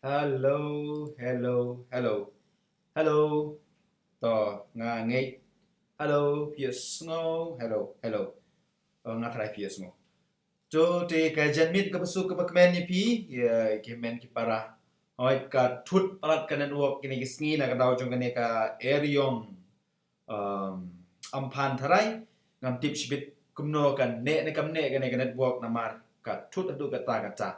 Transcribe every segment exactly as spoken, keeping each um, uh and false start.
Hello, hello, hello. Hello. To, nga ngeit. Hello, phi sngew. Hello, hello. Oh, nga trai phi sngew. To, te ka janmiet kaba suk kaba kmen ïa phi, ïa ki hynmen ki para. Hooid, ka thut palat ka network kine ki sngi na ka daw jong kane ka eriong, um, amphan tharai. Ngam tip shibit kumno kan neh ne kam neh kane ka network namar ka thut haduh katta katta.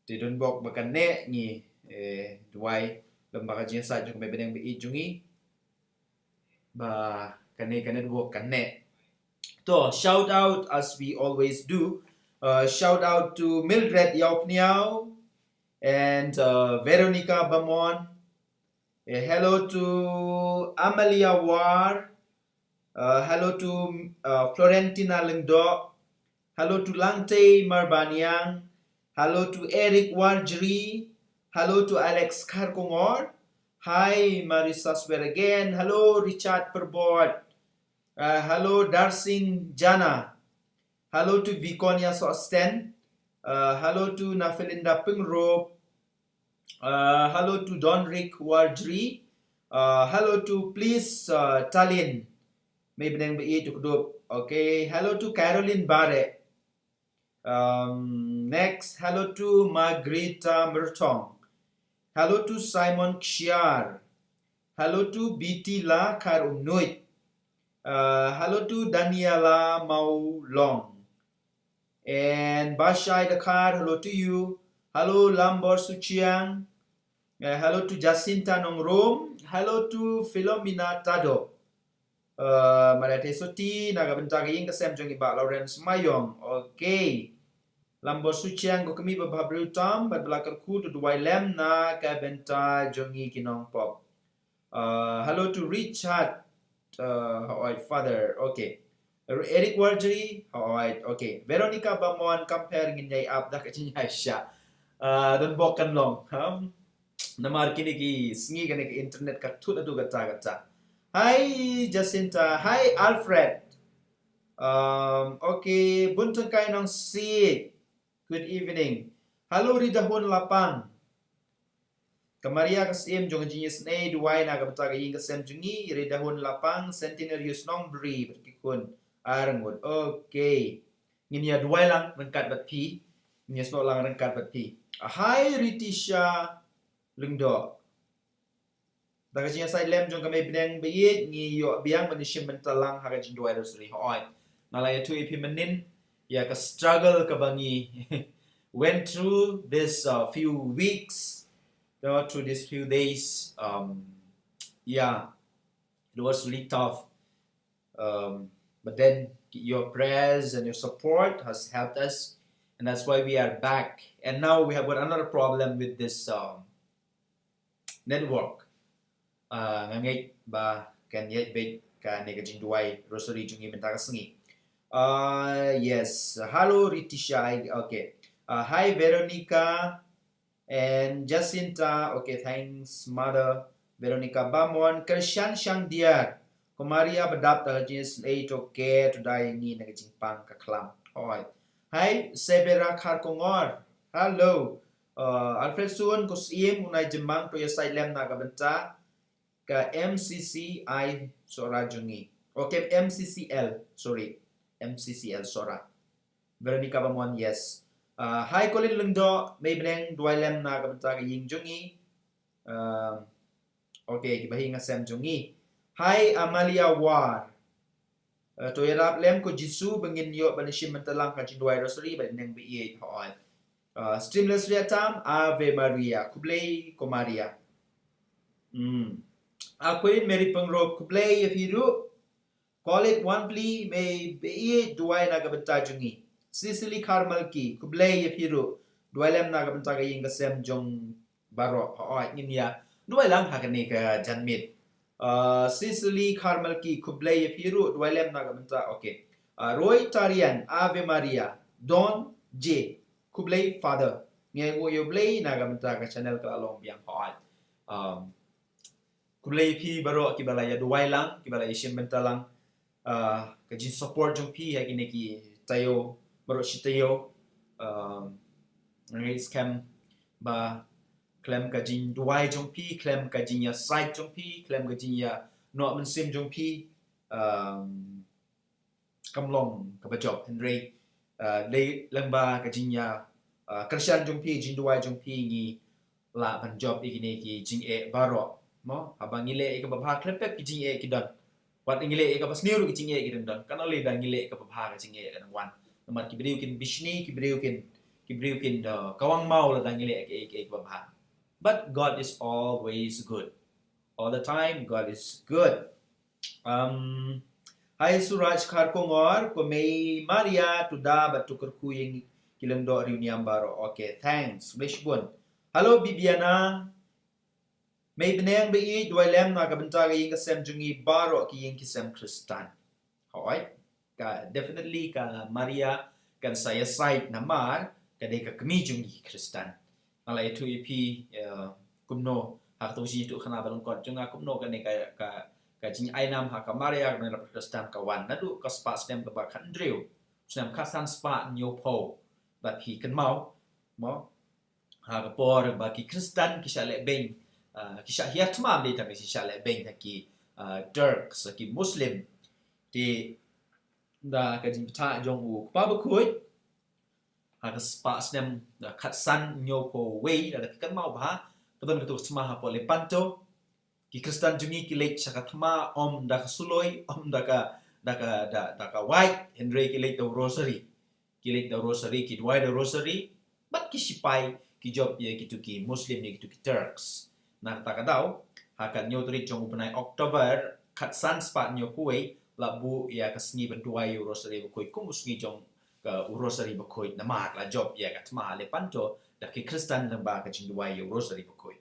Te don bok ba kan neh ngi, eh, duwai lem bad ka jingïasaid jong ka Mei Bneng ba ïeit jong ngi ba kane ka network kan neh. To, shout out as we always do. Uh, shout out to Mildred Yaupniau and, uh, Veronica Bamon. Eh, hello to Amalia War. Uh, hello to, uh, Florentina Lyngdoh. Hello to Langtei Marbaniang. Hello to Eric Warjri. Hello to Alex Kharkongor. Hi, Marisa Swer again. Hello, Richard Perbot. Uh, hello, Darsing Jana. Hello to Viconia Sosten. Uh, hello to Nafelinda Pingrop. Uh, hello to Don Rick Warjri. Uh, hello to Please, uh, Talin. Mei Bneng ba ïeit u kdup. Okay. Hello to Caroline Bare. Um, next, hello to Margarita Myrtong. Hello to Simon Kshiar. Hello to Biti La Kar Umnuit. Uh, hello to Daniela Maulong. And Bashai Dakar, hello to you. Hello, Lambor Suchiang. Uh, hello to Jacinta Nongrum. Hello to Philomena Tado. Uh, Maria Tesoti, na ka bynta ka ïing ka sem jong i Bah Lawrence Mayong. Okay. Lambor Suchiang, ko kmie ba bhabriew tam, bad ba la kyrkhu, to duwai lem na ka bynta jong ngi ki nongpop. Uh, hello to Richard. Uh, hooid, Father. Okay. Eric Warjri. Hooid. Okay. Veronica Bamon, kam pher, ngin ïai ap da ka jingïaishah. Uh, don bok kan long. Um, namar kine ki sngi kane ka internet ka thut haduh katta katta. Hi, Jacinta. Hi, Alfred. Um, okay. Bun Tengkai Nongsiej. Good evening. Hello, Ridahun Lapang. Ka Maria ka Syiem jong ka jingïasnei, duwai na ka bynta ka ïing ka sem jong ngi, Ridahun Lapang, Centenary Youth Nongbri, bad ki khun arngut. Okay. Ngin ïa duwai lang ryngkat bad phi. Ngin ïa snoh lang ryngkat bad phi. Hi, Ritisha Lyngdoh. Da ka jingïasaid lem jong ka Mei Bneng ba ïeit, ngi ïoh biang ban ïashim bynta lang ha ka jingduwai rosary. Hooid. Nga la ïathuh ïa phi mynnin ïa ka struggle kaba ngi went through this, uh, few weeks, you know, through these few days. Um, yeah, it was really tough. Um, but then your prayers and your support has helped us, and that's why we are back. And now we have got another problem with this, um, network. Uh, nga ngeit ba kan ïaid beit kane ka jingduwai rosary jong ngi mynta ka sngi. Uh, yes. Hello, Ritisha. Okay. Uh, hi, Veronica. And Jacinta, okay, thanks, Mother. Veronica Bamon, Kyrshan Shangdiar. Ko Maria ba dap da ka jingïasnei, to care, to da ïa ngi na ka jingpang ka khlam. Hooid. Hi, Sebera Kharkongor. Hello. Uh, Alfred Sun, ko Syiem, u Nai Jemang, to ïasaid lem na ka bynta ka M C C I Sohra jong ngi. Okay, M C C L, sorry. M C C L Sohra. Veronica Bamon, yes. Uh, hi, Colin Lyngdoh, Mei Bneng, duwai lem na ka bynta ka ïing jong ngi. Um, okay, kiba hi nga sem jong ngi. Hi, Amalia War. Uh, to ïarap lem ko Jisu ba ngin ïoh ban ïashim bynta lang ha ka jingduwai rosary bad i Neng ba ïeit, hooid. Uh, Streamless Reatam, Ave Maria, khublei ko Maria. Hmm. A Queen Mary Pyngrope, khublei ïa phi ruh. College Wanpli, Mei ba ïeit, duwai na ka bynta jong ngi. Cecily Kharmalki, khublei ïa phi ruh. Duwai lem na ka bynta ka ïing ka sem jong baroh. Hooid, ngin ïa duwai lang ha kane ka janmiet. Uh, Cecily Kharmalki, khublei ïa phi ruh, duwai lem na ka bynta. Okay. Uh, Roy Tarian, Ave Maria. Don J, khublei Father. Ngi ainguh ïa U Blei na ka bynta ka channel ka la long biang, hooid. Um, Khublei ïa phi baroh kiba la ïa duwai lang, kiba la ïa shim bynta lang. Ah, ka jingsupport jong phi ha kine ki taïew baroh shi taïew. Um, nga ngeit skhem ba khlem ka jingduwai jong phi, khlem ka jingïasaid jong phi, khlem ka jingïanoh mynsiem jong phi, um, kam long kaba jop. Hynrei, uh, dei lyngba ka jingïa, uh, kyrshan jong phi, jingduwai jong phi ngi lah ban jop ïa kine ki jingeh baroh. Mo, haba ngi leh ïa kaba bha khlem pep ki jingeh ki don. Wat ngi leh ïa kaba sniew ruh ki jingeh ki dang don. Kan ong lei da ngi leh ïa kaba bha ka jingeh ka dang wan. Namar ki briew kin bishni, ki briew kin, ki briew kin da kawang maw lada ngi leh ïa ka, ïa ka, ïa kaba bha. But God is always good. All the time, God is good. Um, hi Suraj Kharkongor, ko Mei Maria to da bad to kyrkhu ïa ki lyngdoh riewniam baroh. Okay, thanks. Bless bun. Hello Bibiana. Mei bneng ba ïeit, duwai lem na ka bynta ka ïing ka sem jong ngi baroh ki ïing ki sem Khristan. Hooid, ka definitely ka Maria kan sa ïasaid namar ka dei ka kmie jong ngi Khristan. Nga la ïathuh ïa phi, eh, kumno ha kato ka jingïathuhkhana ba lyngkot jong nga kumno kane ka, ka, ka jingainam ha ka Maria ka Mei Khristan ka wan naduh ka spah snem kaba khathynriew, snem khatsan spah hynñiewphew. Bad phi kynmaw, mo, ha ka por ba ki Khristan ki shah leh beiñ, ah, ki shah hiar thma, ym dei tang ki shah leh beiñ ha ki, ah, Turks, ha ki Muslim. Te da ka jingbthah jong u Kpa Bakhuid ha ka spah snem, ah, khatsan hynñiewphew wei, lada phi kynmaw bha, ka don katu ka thma hapoh Lepanto. Ki Khristan jong ngi ki leit sha ka thma ym da ka suloi, ym da ka, da ka, da, da ka wait, hynrei ki leit da u rosary. Ki leit da u rosary, ki duwai da u rosary, bad ki sipai ki jop ïa kitu ki Muslim, ïa kitu ki Turks. Na kata ka daw, ha ka hynñiew tarik jong u bnai October khatsan spah hynñiewphew wei, la buh ïa ka sngi ban duwai ïa u Rosary Bakhuid kum u sngi jong ka u Rosary Bakhuid namar la jop ïa ka thma ha Lepanto da ki Khristan lyngba ka jingduwai ïa u Rosary Bakhuid.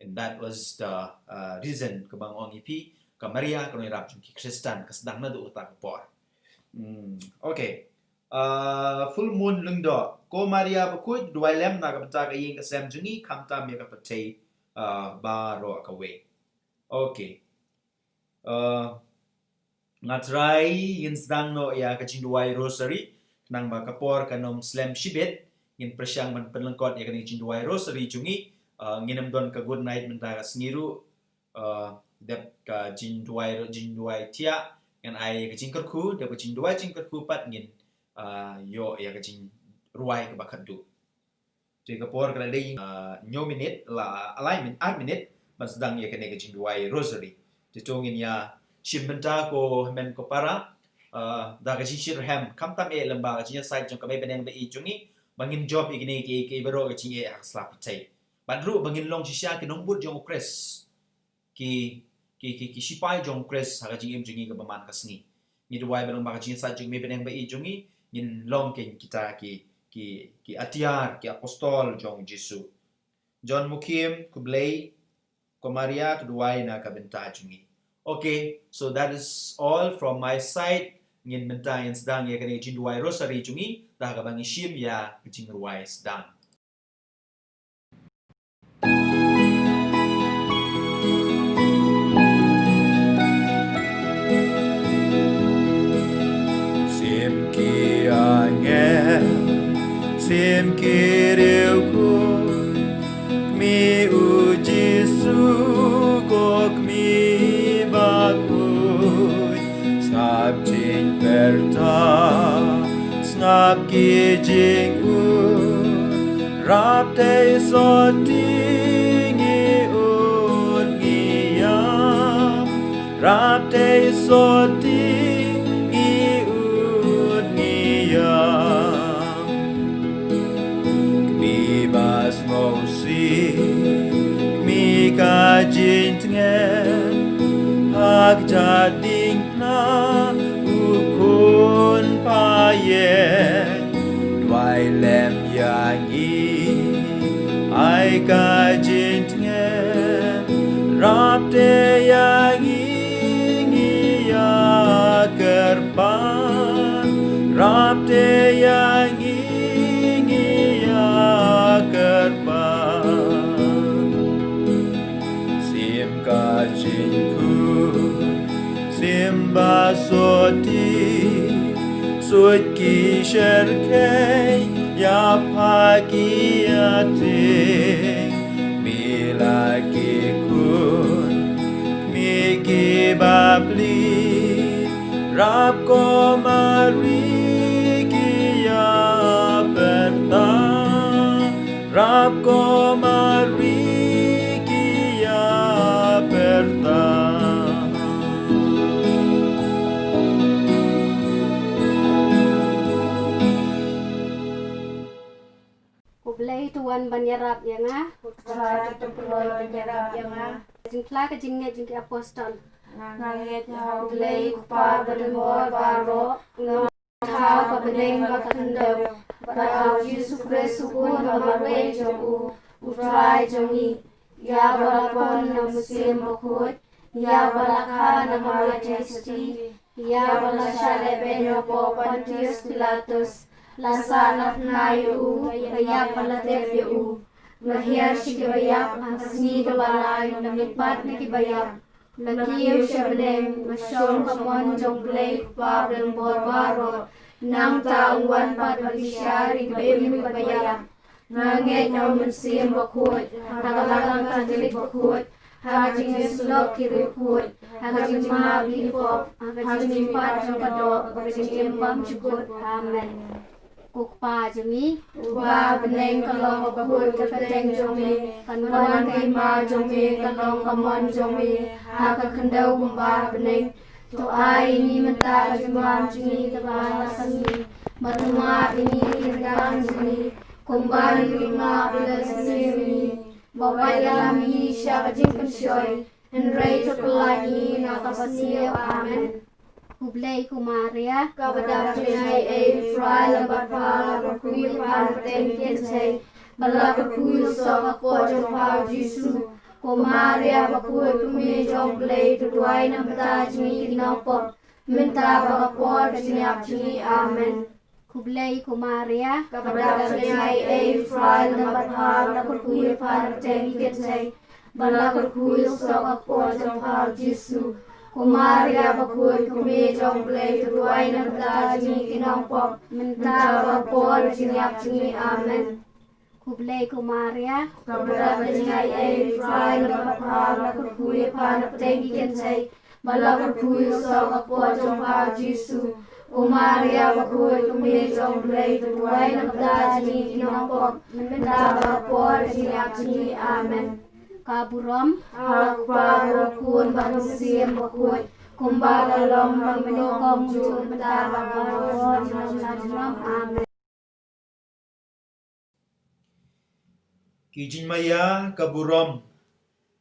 And that was the, uh, reason kaba nga ong ïa phi, ka Maria ka nongïarap jong ki Khristan, ka sdang naduh kata ka por. Hmm, okay. Uh, Full Moon Lyngdoh, ko Maria Bakhuid, duwai lem na ka bynta ka ïing ka sem jong ngi, khamtam ïa ka pyrthei, uh, baroh kawei. Okay. Uh, Nga trai ngin sdang noh ïa ka jingduwai rosary, khnang ba ka por kan ym slem shibit, ngin pyrshang ban pynlyngkot ïa kane ka jingduwai rosary jong ngi, uh, ngin ym don ka good night mynta ka sngi ruh, uh, dep ka jingduwai, jingduwai thiah, ngan ai ka jingkyrkhu, dep ka jingduwai jingkyrkhu pat ngin, uh, ïoh ïa ka jingrwai kaba khatduh. Te ka por ka la dei, ah, hynñiew minit, la lai min-, ar minit, ban sdang ïa kane ka jingduwai rosary. Te to ngin ïa shim bynta ko hynmen ko para, ah, da ka jingshitrhem, khamtam eh lyngba ka jingïasaid jong ka Mei bneng ba ïeit jong ngi, ba ngin jop ïa kine ki, ki baroh ka jingeh ha ka sla pyrthei. Bad ruh ba ngin long shisha ki nongbud jong u Khrist. Ki, ki, ki, ki sipai jong u Khrist ha ka jingim jong ngi kaba man ka sngi. Ngi duwai ba lyngba ka jingïasaid jong ka Mei bneng ba ïeit jong ngi, ngin long kein kita ki, ki, ki atiar, ki apostol jong u Jisu. John Mukhim, khublei, ko Maria to duwai na ka bynta jong ngi. Okay, so that is all from my side. Ngin mynta ngin sdang ïa kane ka jingduwai rosary jong ngi, da kaba ngi shim ïa ka jingrwai sdang. Shim ki angel, shim ki riewkhuid, kmie u Jisu ko kmie bakhuid, sngap jingpyrta, sngap ki jingud, rap tei soti ngi ud ngi ïam, rap tei soti ngi ud ngi ïam. Kmie ba sngewsih, kmie ka jingtngen, ha ka jingding na u khun payeng, duwai lem ïa ngi, ai ka jingtngen, rap tei ïa ngi ngi ïa kyrpad, rap tei ïa ngi ngi ïa kyrpad. Shim ka jingkhuid, shim ba soti, suit ki shyrkhei, ïa pha ki ïa ting, La ki khun kmie ki bapli, rap ko Mari ki ïa pyrta, rap ko Mari ki ïa pyrta. U Blei to wan ban ïarap ïa nga. U Trai to pynlong ban ïarap ïa nga. Jingphla ka jingngeit jong ki apostol. Nga ngeit ha U Blei U Kpa badonbor baroh, U Nongthaw ka bneng bad ka khyndew, bad ha U Jisu Khrist U Khun ba marwei jong u, U Trai jong ngi, ïa ba la pon na U Mynsiem Bakhuid, ïa ba la kha na Maria Theisotti, ïa ba la shah lehbeiñ hapoh Pontius Pilatus, la sah na tnga ïa u, ka ïap bad la tep ïa u, la hiar sha ki baïap, ha ka sngi kaba lai la mihpat na ki baïap, la kiew sha bneng, la shong ka mon jong U Blei U Kpa badonbor baroh, nangta un wan pat ban bishar ïa kiba im bad kiba ïap. Nga ngeit ha U Mynsiem Bakhuid, ha ka balang Katholik bakhuid, ha ka jingïasyllok ki riewkhuid, ha ka jingmap ïa ki pop, ha ka jingmihpat jong ka doh, ha ka jingim bymjukut. Amen. Ko Kpa jong ngi, uba ha bneng, ka long ka kyrteng jong me, kan wan ka hima jong me, kan long ka mon jong me, ha ka khyndew kumba ha bneng. To ai ïa ngi mynta ka jingbam jong ngi kaba ha ka sngi, bad to map ïa ngi ki ryngkang jong ngi, kumba ngi ruh ngi map ïa ki ba sniew ïa ngi, bad wat ïalam ïa ngi sha ka jingpynshoi, hynrei to pyllait ïa ngi na kaba sniew. Amen. Khublei ko Maria, kaba dap jingaiei, U Trai u long bad pha, la kyrkhu ïa pha na pdeng ki kynthei, bad la kyrkhu ïa u soh ka kpoh jong pha U Jisu. Ko Maria bakhuid, ko Kmie jong U Blei, to duwai na ka bynta jong ngi ki nongpop, mynta bad ha ka por ka jingïap jong ngi. Amen. Khublei ko Maria, kaba dap jingaiei, U Trai u long bad pha, la kyrkhu ïa pha na pdeng ki kynthei, bad la kyrkhu ïa u soh ka kpoh jong pha U Jisu. Ko Maria bakhuid, ko Kmie jong U Blei, to duwai na ka bynta jong ngi ki nongpop, mynta bad ha ka por ka jingïap jong ngi. Amen. Khublei ko Maria, kaba dap jingaiei, U Trai u long bad pha, la kyrkhu ïa pha na pdeng ki kynthei, bad la kyrkhu ïa u soh ka kpoh jong pha U Jisu. Ko Maria bakhuid, ko Kmie jong U Blei, to duwai na ka bynta jong ngi ki nongpop, mynta bad ha ka por ka jingïap jong ngi. Amen. Ka burom ha U Kpa bad U Khun bad U Mynsiem Bakhuid, kumba ka long, mynnyngkong, mynta bad ha ka por junom junom. Amen. Ki jingmaïa ka burom.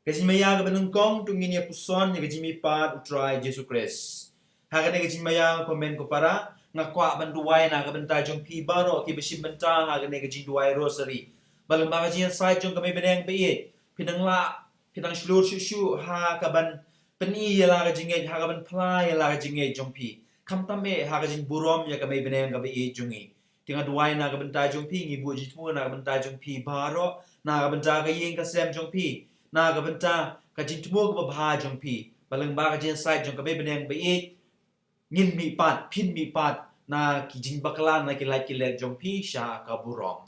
Ka jingmaïa kaba nyngkong, to ngin ïa puson ïa ka jingmihpat U Trai Jisu Khrist. Ha kane ka jingmaïa, ko hynmen ko para, nga kwah ban duwai na ka bynta jong phi baroh kiba shim bynta ha kane ka jingduwai Rosary. Ba lyngba ka jingïasaid jong ka Mei Bneng ba ïeit, phin nang lah, phin nang shlur shuh shuh ha kaban pyni ïa la ka jingngeit, ha kaban phla ïa la ka jingngeit jong phi, khamtam eh ha ka jingburom ïa ka Mei Bneng kaba ïeit jong ngi. Te nga duwai na ka bynta jong phi, ngi buh jingthmu na ka bynta jong phi baroh, na ka bynta ka ïing ka sem jong phi, na ka bynta ka jingthmu kaba bha jong phi, ba lyngba ka jingïasaid jong ka Mei Bneng ba ïeit, ngin mihpat, phin mihpat na ki jingbakla, na ki lait ki let jong phi sha ka burom.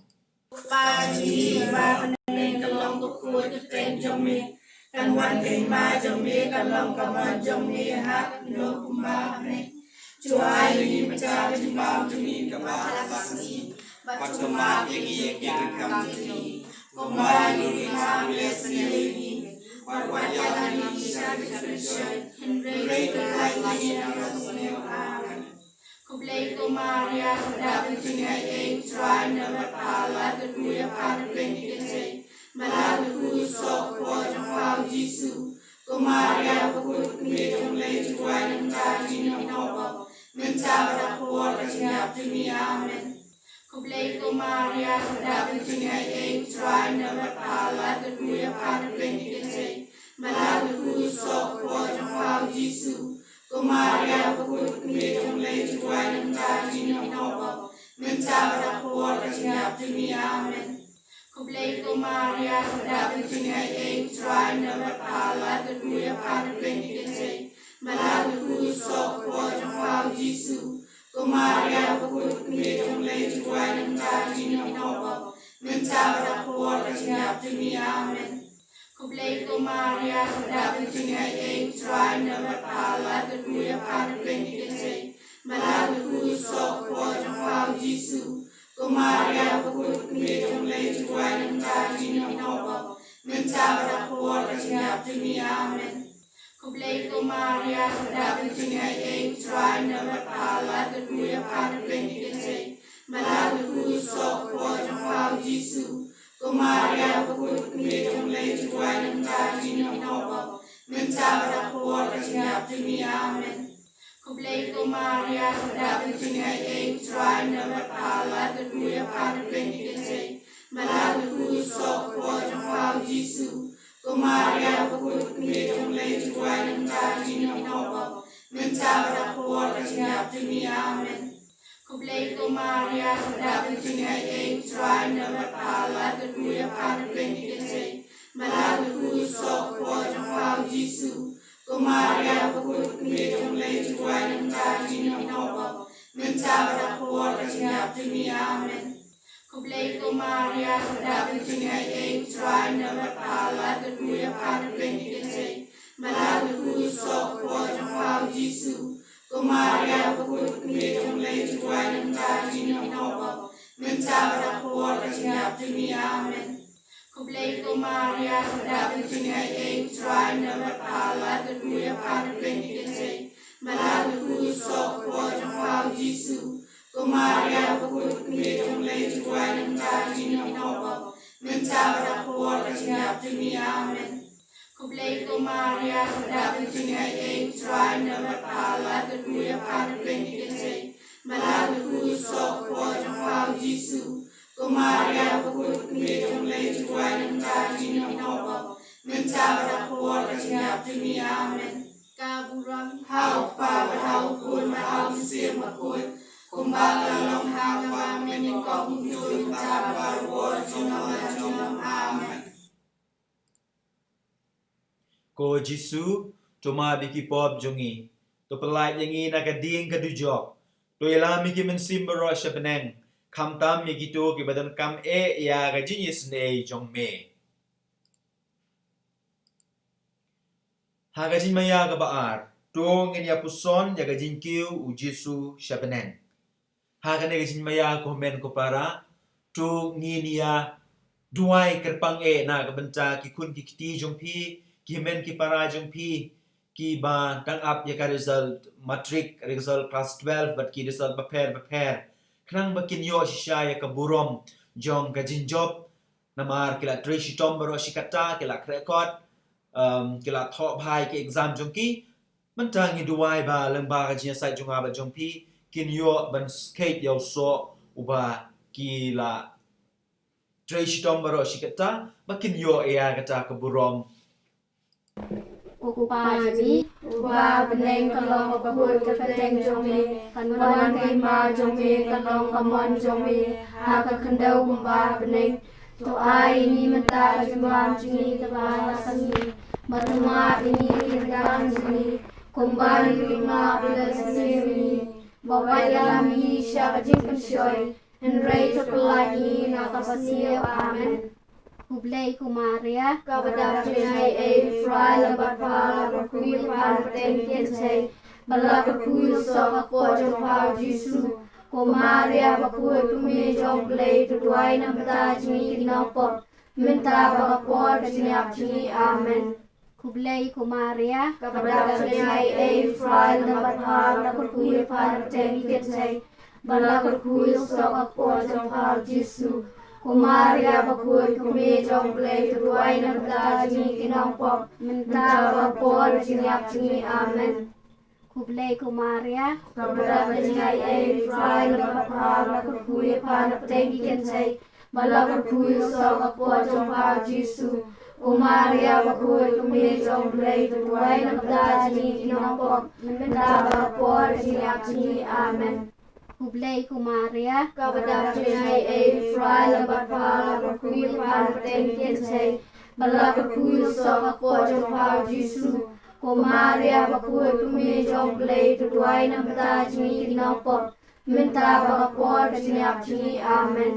Kpa jong ngi ba ha bneng, kan long bakhuid ka kyrteng jong me, kan wan ka hima jong me, kan long ka mon jong me ha khyndew kumba ha bneng. To ai ïa ngi mynta ka jingbam jong ngi kaba ha ka sngi, bad to map ïa ngi ïa ki ryngkang jong ngi, kumba ngi ruh ngi map ïa kiba sniew ïa ngi, bad wat ïalam ïa ngi sha ka jingpynshoi, hynrei to pyllait ïa ngi na kaba sniew. Amen. Khublei ko Maria, kaba dap ka jingaiei, U Trai u long bad pha, la kyrkhu ïa pha na pdeng ki kynthei, bad la kyrkhu ïa u soh ka kpoh jong pha U Jisu. Ko Maria bakhuid, ko Kmie jong U Blei, to duwai na ka bynta jong ngi ki nongpop, mynta bad ha ka por ka jingïap jong ngi. Amen. Khublei ko Maria, kaba dap ka jingaiei, U Trai u long bad pha, la kyrkhu ïa pha na pdeng ki kynthei, bad la kyrkhu ïa u soh ka kpoh jong pha U Jisu. Ko Maria bakhuid, ko Kmie jong U Blei, to duwai na ka bynta jong ngi ki nongpop, mynta bad ha ka por ka jingïap jong ngi. Amen. Khublei ko Maria, kaba dap ka jingaiei, U Trai u long bad pha, la kyrkhu ïa pha na pdeng ki kynthei, bad la kyrkhu ïa u soh ka kpoh jong pha U Jisu. Ko Maria bakhuid, ko Kmie jong U Blei, to duwai na ka bynta jong ngi ki nongpop, mynta bad ha ka por ka jingïap jong ngi. Amen. Khublei ko Maria, ka dap ka jingaiei, U Trai u don bad pha, la kyrkhu ïa pha na pdeng ki kynthei, bad la kyrkhu ïa u soh ka kpoh jong pha U Jisu. Ko Maria bakhuid, ka kmie jong U Blei, to duwai namar jong ngi ki nongpop, mynta bad ha ka por ka jingïap jong ngi. Amen. Khublei ko Maria, ka dap ka jingaiei, U Trai u don bad pha, la kyrkhu ïa pha na pdeng ki kynthei, bad la kyrkhu ïa u soh ka kpoh jong pha U Jisu. Ko Maria bakhuid, ka kmie jong U Blei, to duwai namar jong ngi ki nongpop, mynta bad ha ka por ka jingïap jong ngi. Amen. Khublei ko Maria, ka dap ka jingaiei, U Trai u don bad pha, la kyrkhu ïa pha na pdeng ki kynthei, bad la kyrkhu ïa u soh ka kpoh jong pha U Jisu. Ko Maria bakhuid, ka kmie jong U Blei, to duwai namar jong ngi ki nongpop, mynta bad ha ka por ka jingïap jong ngi. Amen. Khublei ko Maria, ka dap ka jingaiei, U Trai u don bad pha, la kyrkhu ïa pha na pdeng ki kynthei, bad la kyrkhu ïa u soh ka kpoh jong pha U Jisu. Ko Maria bakhuid, ka kmie jong U Blei, to duwai namar jong ngi ki nongpop, mynta bad ha ka por ka jingïap jong ngi. Amen. Khublei ko Maria, ka dap ka jingaiei, U Trai u don bad pha, la kyrkhu ïa pha na pdeng ki kynthei, bad la kyrkhu ïa u soh ka kpoh jong pha U Jisu. Ko Maria bakhuid, ka kmie jong U Blei, to duwai namar jong ngi ki nongpop, mynta bad ha ka por ka jingïap jong ngi. Amen. Khublei ko Maria, ka dap ka jingaiei, U Trai u don bad pha, la kyrkhu ïa pha na pdeng ki kynthei, bad la kyrkhu ïa u soh ka kpoh jong pha U Jisu. Ko Maria bakhuid, ka kmie jong U Blei, to duwai namar jong ngi ki nongpop, mynta bad ha ka por ka jingïap jong ngi. Amen. Khublei ko Maria, ka dap ka jingaiei, U Trai u don bad pha, la kyrkhu ïa pha na pdeng ki kynthei, bad la kyrkhu ïa u soh ka kpoh jong pha U Jisu. Ko Maria bakhuid, ka kmie jong U Blei, to duwai namar jong ngi ki nongpop, mynta bad ha ka por ka jingïap jong ngi. Amen. Ka burom ha U Kpa bad ha U Khun bad ha U Mynsiem Bakhuid, kumba ka la long ha kaba mynnyngkong, mynta bad ha ka por jong ngi. Amen. Ko Jisu, to map ïa ki pop jong ngi, to pyllait ïa ngi na ka ding ka dujok, to ïalam ïa ki mynsiem baroh sha bneng, khamtam ïa kito kiba donkam eh ïa ka jingïasynei jong me. Ha ka jingmaïa kaba ar, to ngin ïa puson ïa ka jingkiew U Jisu sha bneng. Ha kane ka jingmaïa ko hynmen ko para, to ngin ïa duwai kyrpang eh na ka bynta ki khun ki kti jong phi, ki hynmen ki para jong phi, kiba dang ap ïa ka result matric, result class twelve, bad ki result bapher bapher. Khnang ba kin ïoh shisha ïa ka burom jong ka jingjop, namar ki la trei shitom baroh shi katta, ki la khreh kot, um, ki la thoh bha ïa ki exam jong ki. Mynta ngi duwai ba lyngba ka jingïasaid jong nga bad jong phi, kin ïoh ban skhem ïa u soh uba ki la trei shitom baroh shi katta, ba kin ïoh ïa kata ka burom. Ko Kpa jong ngi uba ha bneng, ka long ka kyrteng jong me, kan wan ka hima jong me, kan long ka mon jong me ha ka khyndew kumba ha bneng. To ai ïa ngi mynta ka jingbam jong ngi kaba la ka sngi, bad to map ïa ngi ki kyrdan jong ngi, kumba ngi ruh ngi map ïa ki kiba sngewsih ïa ngi, bad wat ïalam ïa ngi sha ka jingpynshoi, hynrei to pyllait ïa ngi na ka basniew. Amen. Khublei ko Maria, kaba dap ka jingaiei, U Trai u don bad pha, la kyrkhu ïa pha na pdeng ki kynthei, bad la kyrkhu ïa u soh ka kpoh jong pha U Jisu. Ko Maria bakhuid, ka kmie jong U Blei, to duwai namar jong ngi ki nongpop, mynta bad ha ka por ka jingïap jong ngi. Amen. Khublei ko Maria, kaba dap ka jingaiei, U Trai u don bad pha, la kyrkhu ïa pha na pdeng ki kynthei, bad la kyrkhu ïa u soh ka kpoh jong pha U Jisu. Ko Maria bakhuid, ka kmie jong U Blei, to duwai namar jong ngi ki nongpop, mynta bad ha ka por ka jingïap jong ngi. Amen. Khublei ko Maria, kaba dap ka jingaiei, U Trai u don bad pha, la kyrkhu ïa pha na pdeng ki kynthei, bad la kyrkhu ïa u soh ka kpoh jong pha U Jisu. Ko Maria bakhuid, ka kmie jong U Blei, to duwai namar jong ngi ki nongpop, mynta bad ha ka por ka jingïap jong ngi. Amen. Khublei ko Maria, kaba dap ka jingaiei, U Trai u don bad pha, la kyrkhu ïa pha na pdeng ki kynthei, bad la kyrkhu ïa u soh ka kpoh jong pha U Jisu. Ko Maria bakhuid, ka kmie jong U Blei, to duwai namar jong ngi ki nongpop, mynta bad ha ka por ka jingïap jong ngi. Amen.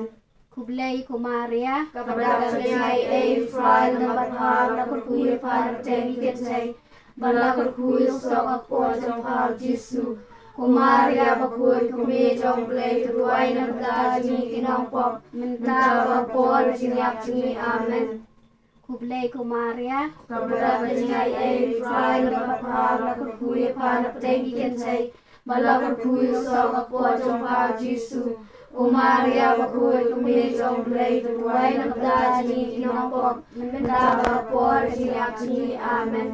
Khublei ko Maria. Kaba dap ka jingaiei, U Trai u don bad pha, la kyrkhu ïa pha na pdeng ki kynthei, bad la kyrkhu ïa u soh ka kpoh jong pha u Jisu. Ko Maria bakhuid, ko Kmie jong U Blei, to duwai na ka bynta jong ngi ki nongpop, mynta bad ka por ka jingïap jong ngi. Amen. Khublei ko Maria. Kaba dap ka jingaiei, U Trai u don bad pha, la kyrkhu ïa pha na pdeng ki kynthei, bad la kyrkhu ïa u soh ka kpoh jong pha u Jisu. Ko Maria bakhuid, ko Kmie jong U Blei, to duwai na ka bynta jong ngi ki nongpop, mynta bad ka por ka jingïap jong ngi. Amen.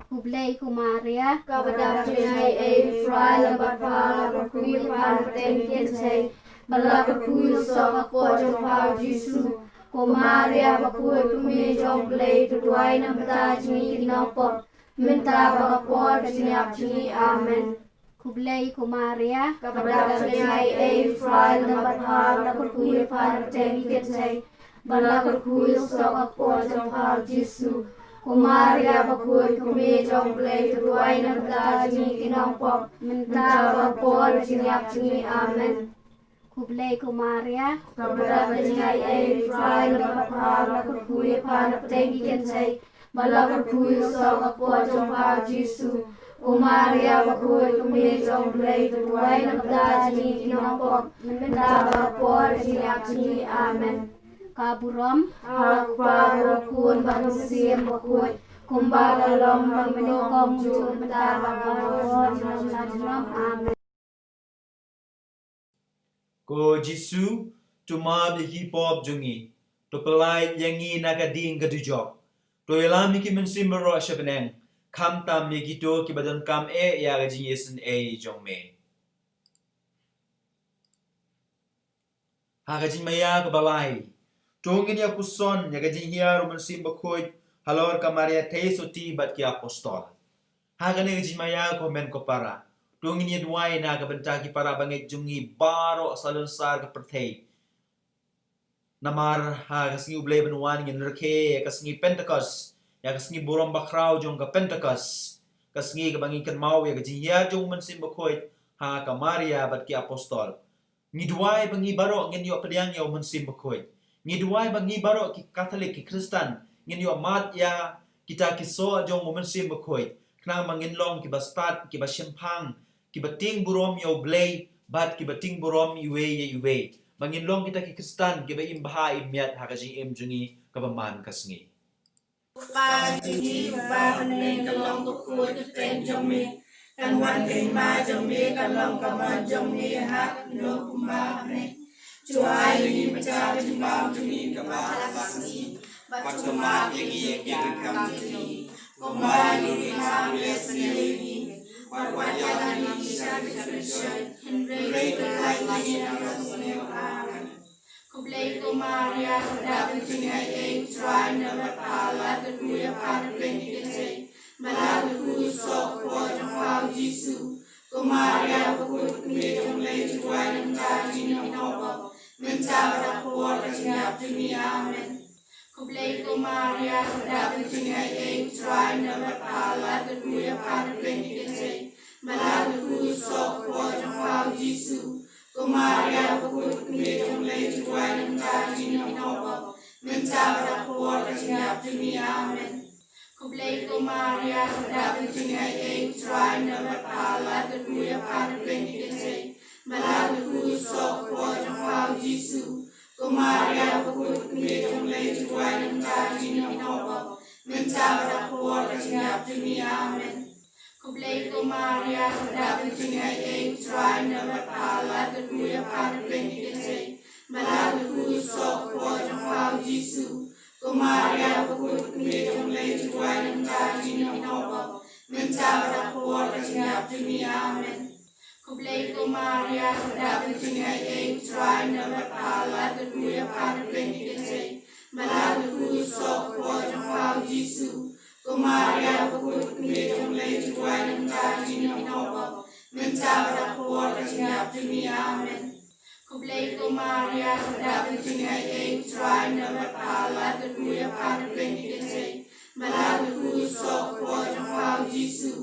Khublei ko Maria. Kaba dap ka jingaiei, U Trai u don bad pha, la kyrkhu ïa pha na pdeng ki kynthei, bad la kyrkhu ïa u soh ka kpoh jong pha u Jisu. Ko Maria bakhuid, ko Kmie jong U Blei, to duwai na ka bynta jong ngi ki nongpop, mynta bad ka por ka jingïap jong ngi. Amen. Khublei ko Maria. Kaba dap ka jingaiei, U Trai u don bad pha, la kyrkhu ïa pha na pdeng ki kynthei, bad la kyrkhu ïa u soh ka kpoh jong pha u Jisu. Ko Maria bakhuid, ko Kmie jong U Blei, to duwai na ka bynta jong ngi ki nongpop, mynta bad ka por ka jingïap jong ngi. Amen. Khublei ko Maria. Kaba dap ka jingaiei, U Trai u don bad pha, la kyrkhu ïa pha na pdeng ki kynthei, bad la kyrkhu ïa u soh ka kpoh jong pha u Jisu. Ko Maria bakhuid, ko Kmie jong U Blei, to duwai na ka bynta jong ngi ki nongpop, mynta bad ka por ka jingïap jong ngi. Amen. Ka burom ha U Kpa bad U Khun bad U Mynsiem Bakhuid, kumba ka long ha mynno, kumjuh, mynta bad baroh junom la junom. Amen. Ko Jisu, to map ïa ki pop jong ngi, to pyllait ïa ngi na ka ding ka dujok, to ïalam ïa ki mynsiem baroh sha bneng, khamtam ïa kito kiba donkam eh ïa ka jingïaseng ei jong me. Ha ka jingmaïa kaba lai, to ngin ïa puson ïa ka jinghiar U Mynsiem Bakhuid halor ka Maria Theisotti bad ki apostol. Ha kane ka jingmaïa ko hynmen ko para, to ngin ïa duwai na ka bynta ki para bangeit jong ngi baroh salonsar ka pyrthei. Namar ha ka sngi U Blei ban wan ngin rakhe ïa ka sngi Pentekost, ïa ka sngi burom bakhraw jong ka Pentekost, ka sngi kaba ngin kynmaw ïa ka jinghiar jong U Mynsiem Bakhuid ha ka Maria bad ki apostol. Ngi duwai ba ngi baroh ngin ïoh pdiang ïa U Mynsiem Bakhuid. Ngi duwai ba ngi baroh ki Katholik, ki Khristan, ngin ïoh mad ïa kita ki soh jong U Mynsiem Bakhuid, khnang ba ngin long kiba stad, kiba shemphang, kiba tieng burom ïa U Blei bad kiba tieng burom iwei ïa iwei, ba ngin long kita ki Khristan kiba im bha im miat ha ka jingim jong ngi kaba man ka sngi. Kpa jong ngi uba ha bneng, kan long bakhuid ka kyrteng jong me, kan wan ka hima jong me, kan long ka mon jong me ha khyndew kumba ha bneng. To ai ïa ngi mynta ka jingbam jong ngi kaba ha ka sngi, bad to map ïa ngi ïa ki donkam jong ngi, kumba ngi map ruh ïa ngi ïa ki, bad wat ïalam ïa ngi sha ka jingpynshoi, hynrei to pyllait ïa ngi na ka sniew. Amen. Khublei ko Maria, kaba dap ka jingaiei, U Trai u don bad pha, la kyrkhu ïa pha na pdeng ki kynthei, bad la kyrkhu ïa u soh ka kpoh jong pha u Jisu. Ko Maria bakhuid, ko Kmie jong U Blei, to duwai na ka bynta jong ngi ki nongpop, mynta bad ha ka por ka jingïap jong ngi. Amen. Khublei ko Maria, kaba dap ka jingaiei, U Trai u don bad pha, la kyrkhu ïa pha na pdeng ki kynthei, bad la kyrkhu ïa u soh ka kpoh jong pha u Jisu. Ko Maria bakhuid, ko Kmie jong U Blei, to duwai na ka bynta jong ngi ki nongpop, mynta bad ha ka por ka jingïap jong ngi. Amen. Khublei ko Maria, kaba dap ka jingaiei, U Trai u don bad pha, la kyrkhu ïa pha na pdeng ki kynthei, bad la kyrkhu ïa u soh ka kpoh jong pha u Jisu. Ko Maria bakhuid, ko Kmie jong U Blei, to duwai na ka bynta jong ngi ki nongpop, mynta bad ha ka por ka jingïap jong ngi. Amen. Khublei ko Maria, kaba dap ka jingaiei, U Trai u don bad pha, la kyrkhu ïa pha na pdeng ki kynthei, bad la kyrkhu ïa u soh ka kpoh jong pha u Jisu. Ko Maria bakhuid, ko Kmie jong U Blei, to duwai na ka bynta jong ngi ki nongpop, mynta bad ha ka por ka jingïap jong ngi. Amen. Khublei ko Maria, kaba dap ka jingaiei, U Trai u don bad pha, la kyrkhu ïa pha na pdeng ki kynthei, bad la kyrkhu ïa u soh ka kpoh jong pha u Jisu. Ko Maria bakhuid, ko Kmie jong U Blei, to duwai na ka bynta jong ngi ki nongpop, mynta bad ha ka por ka jingïap jong ngi. Amen. Khublei ko Maria, kaba dap ka jingaiei, U Trai u don bad pha, la kyrkhu ïa pha na pdeng ki kynthei, bad la kyrkhu ïa u soh ka kpoh jong pha u Jisu.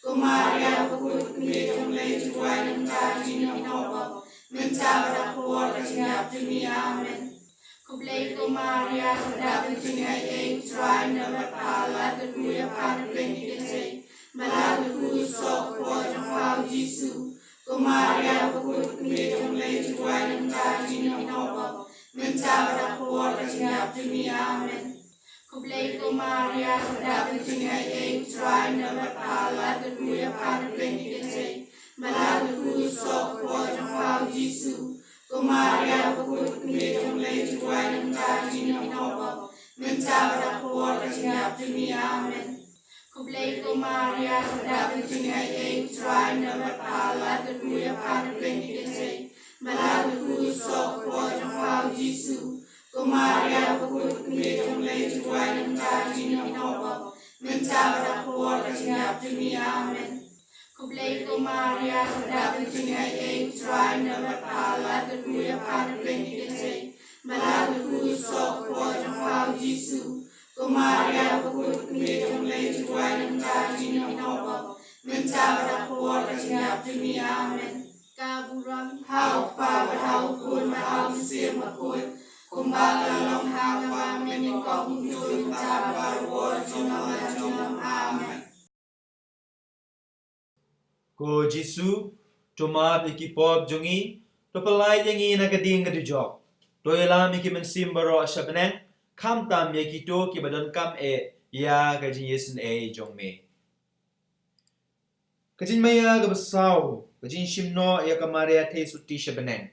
Ko Maria bakhuid, ko Kmie jong U Blei, to duwai na ka bynta jong ngi ki nongpop, mynta bad ha ka por ka jingïap jong ngi. Amen. Khublei ko Maria, ka dap ka jingaiei, U Trai u don bad pha, la kyrkhu ïa pha na pdeng ki kynthei, bad la kyrkhu ïa u soh ka kpoh jong pha u Jisu. Ko Maria bakhuid, ko Kmie jong U Blei, to duwai na ka bynta jong ngi ki nongpop, mynta bad ha ka por ka jingïap jong ngi. Amen. Khublei ko Maria, ka dap ka jingaiei, U Trai u don bad pha, la kyrkhu ïa pha na pdeng ki kynthei, bad la kyrkhu ïa u soh ka kpoh jong pha u Jisu. Ko Maria bakhuid, ko Kmie jong U Blei, to duwai na ka bynta jong ngi ki nongpop, mynta bad ha ka por ka jingïap jong ngi. Amen. Khublei ko Maria, ka dap ka jingaiei, U Trai u don bad pha, la kyrkhu ïa pha na pdeng ki kynthei, bad la kyrkhu ïa u soh ka kpoh jong pha u Jisu. Ko Maria bakhuid, ko Kmie jong U Blei, to duwai na ka bynta jong ngi ki nongpop, mynta bad ha ka por ka jingïap jong ngi. Amen. Khublei ko Maria, ka dap ka jingaiei, U Trai u don bad pha, la kyrkhu ïa pha na pdeng ki kynthei, bad la kyrkhu ïa u soh ka kpoh jong pha u Jisu. Ko Maria bakhuid, ko Kmie jong U Blei, to duwai na ka bynta jong ngi ki nongpop, mynta bad ha ka por ka jingïap jong ngi. Amen. Ka burom ha u Kpa bad ha u Khun bad ha u Mynsiem Bakhuid, kumba ka la long ha kaba mynnyngkong, kumjuh, mynta bad barabor, junom la junom. Amen. Ko Jisu, to map ïa ki pop jong ngi, to pyllait ïa ngi na ka ding ka dujok, to ïalam ïa ki mynsiem baroh sha bneng, khamtam ïa kito kiba donkam eh ïa ka jingïaseng ei jong me. Ka jingmaïa kaba saw, ka jingshim noh ïa ka Maria Theisotti sha bneng.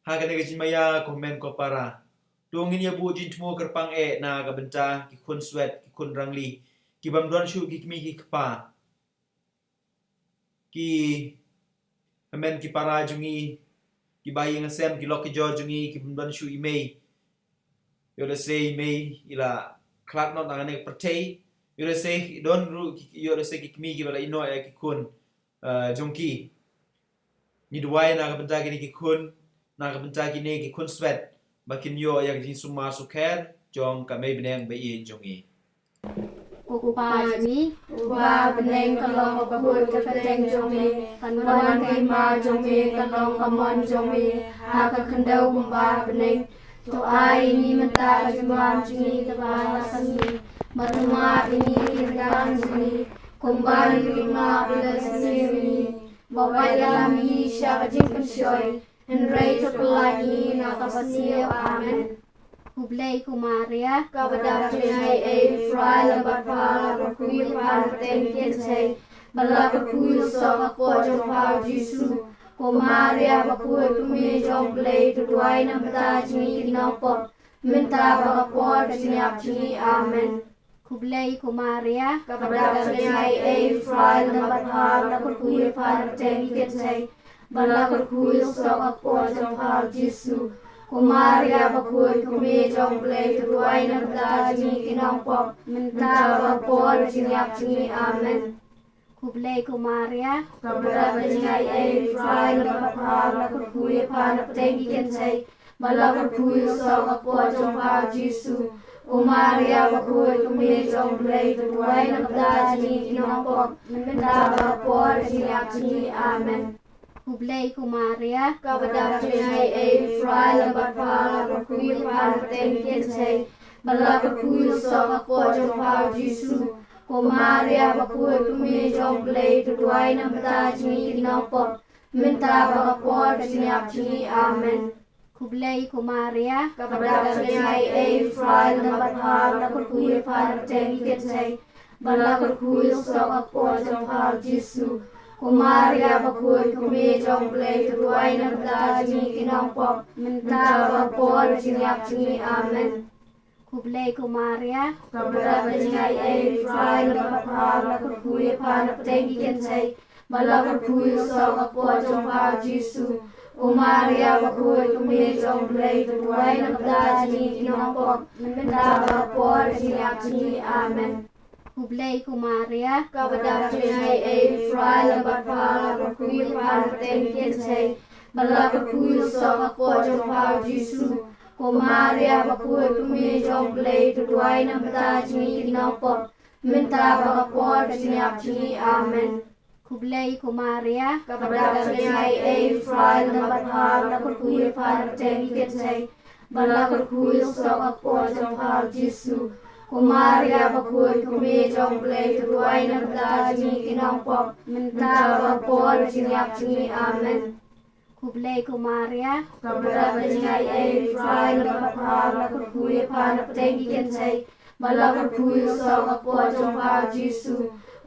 Ha kane ka jingmaïa ko hynmen ko para, to ngin ïa buh jingthmu kyrpang eh na ka bynta ki khun swet, ki khun rangli, ki bym don shuh ki kmie ki kpa, ki hynmen ki para jong ngi, ki bahaïing hasem, ki lok ki jor jong ngi, ki bym don shuh i mei. Ïoh lehse i mei i la khlad noh na kane ka pyrthei. Ïoh lehse i don ruh ki, ïoh lehse ki kmie kiba la ïehnoh ïa ki khun, eh, jong ki. Ngi duwai na ka bynta kine ki khun, na ka bynta kine ki khun swet, ba kin ïoh ïa ka jingsumar sukher jong ka Mei Bneng ba ïeit jong ngi. Ko Kpa jong ngi uba ha bneng, ka long ka kyrteng jong me, kan wan ka hima jong me, kan long ka mon jong me ha ka khyndew kumba ha bneng. To ai ïa ngi mynta ka jingbam jong ngi kaba ha ka sngi, bad to map ïa ngi ki ryngkang jong ngi, kumba ngi ruh ngi map ïa ki ba sniew ïa ngi, bad wat ïalam ïa ngi sha ka jingpynshoi, hynrei to pyllait ïa ngi na kaba sniew. Amen. Khublei ko Maria, kaba dap ka jingaiei, U Trai u don bad pha, la kyrkhu ïa pha na pdeng ki kynthei, bad la kyrkhu ïa u soh ka kpoh jong pha u Jisu. Ko Maria bakhuid, ko Kmie jong U Blei, to duwai na ka bynta jong ngi ki nongpop, mynta bad ha ka por ka jingïap jong ngi. Amen. Khublei ko Maria, kaba dap ka jingaiei, U Trai u don bad pha, la kyrkhu ïa pha na pdeng ki kynthei, bad la kyrkhu ïa u soh ka kpoh jong pha u Jisu. Ko Maria bakhuid, ko Kmie jong U Blei, to duwai na ka bynta jong ngi ki nongpop, mynta bad ha ka por ka jingïap jong ngi. Amen. Khublei ko Maria, kaba dap ka jingaiei, U Trai u don bad pha, la kyrkhu ïa pha na pdeng ki kynthei, bad la kyrkhu ïa u soh ka kpoh jong pha u Jisu. Ko Maria bakhuid, ko Kmie jong U Blei, to duwai na ka bynta jong ngi ki nongpop, mynta bad ha ka por ka jingïap jong ngi. Amen. Khublei ko Maria, kaba dap ka jingaiei, U Trai u don bad pha, la kyrkhu ïa pha na pdeng ki kynthei, bad la kyrkhu ïa u soh ka kpoh jong pha u Jisu. Ko Maria bakhuid, ko Kmie jong U Blei, to duwai na ka bynta jong ngi ki nongpop, mynta bad ha ka por ka jingïap jong ngi. Amen. Khublei ko Maria, kaba dap ka jingaiei, U Trai u don bad pha, la kyrkhu ïa pha na pdeng ki kynthei, bad la kyrkhu ïa u soh ka kpoh jong pha u Jisu. Ko Maria bakhuid, ko Kmie jong U Blei, to duwai na ka bynta jong ngi ki nongpop, mynta bad ha ka por ka jingïap jong ngi. Amen. Khublei ko Maria, kaba dap ka jingaiei, U Trai u don bad pha, la kyrkhu ïa pha na pdeng ki kynthei, bad la kyrkhu ïa u soh ka kpoh jong pha u Jisu. Ko Maria bakhuid, ko Kmie jong U Blei, to duwai na ka bynta jong ngi ki nongpop, mynta bad ha ka por ka jingïap jong ngi. Amen. Khublei ko Maria, kaba dap ka jingaiei, U Trai u don bad pha, la kyrkhu ïa pha na pdeng ki kynthei, bad la kyrkhu ïa u soh ka kpoh jong pha u Jisu. Ko Maria bakhuid, ko Kmie jong U Blei, to duwai na ka bynta jong ngi ki nongpop, mynta bad ha ka por ka jingïap jong ngi. Amen. Khublei ko Maria, kaba dap ka jingaiei, U Trai u don bad pha, la kyrkhu ïa pha na pdeng ki kynthei, Ba la kyrkhu ïa u soh ka kpoh jong pha u Jisu. Ko Maria bakhuid, ko Kmie jong U Blei, to duwai na ka bynta jong ngi ki nongpop, mynta bad ha ka por ka jingïap jong ngi. Amen. Khublei ko Maria. Kaba dap ka jingaiei, U Trai u don bad pha, la kyrkhu ïa pha na pdeng ki kynthei, ba la kyrkhu ïa u soh ka kpoh jong pha u Jisu.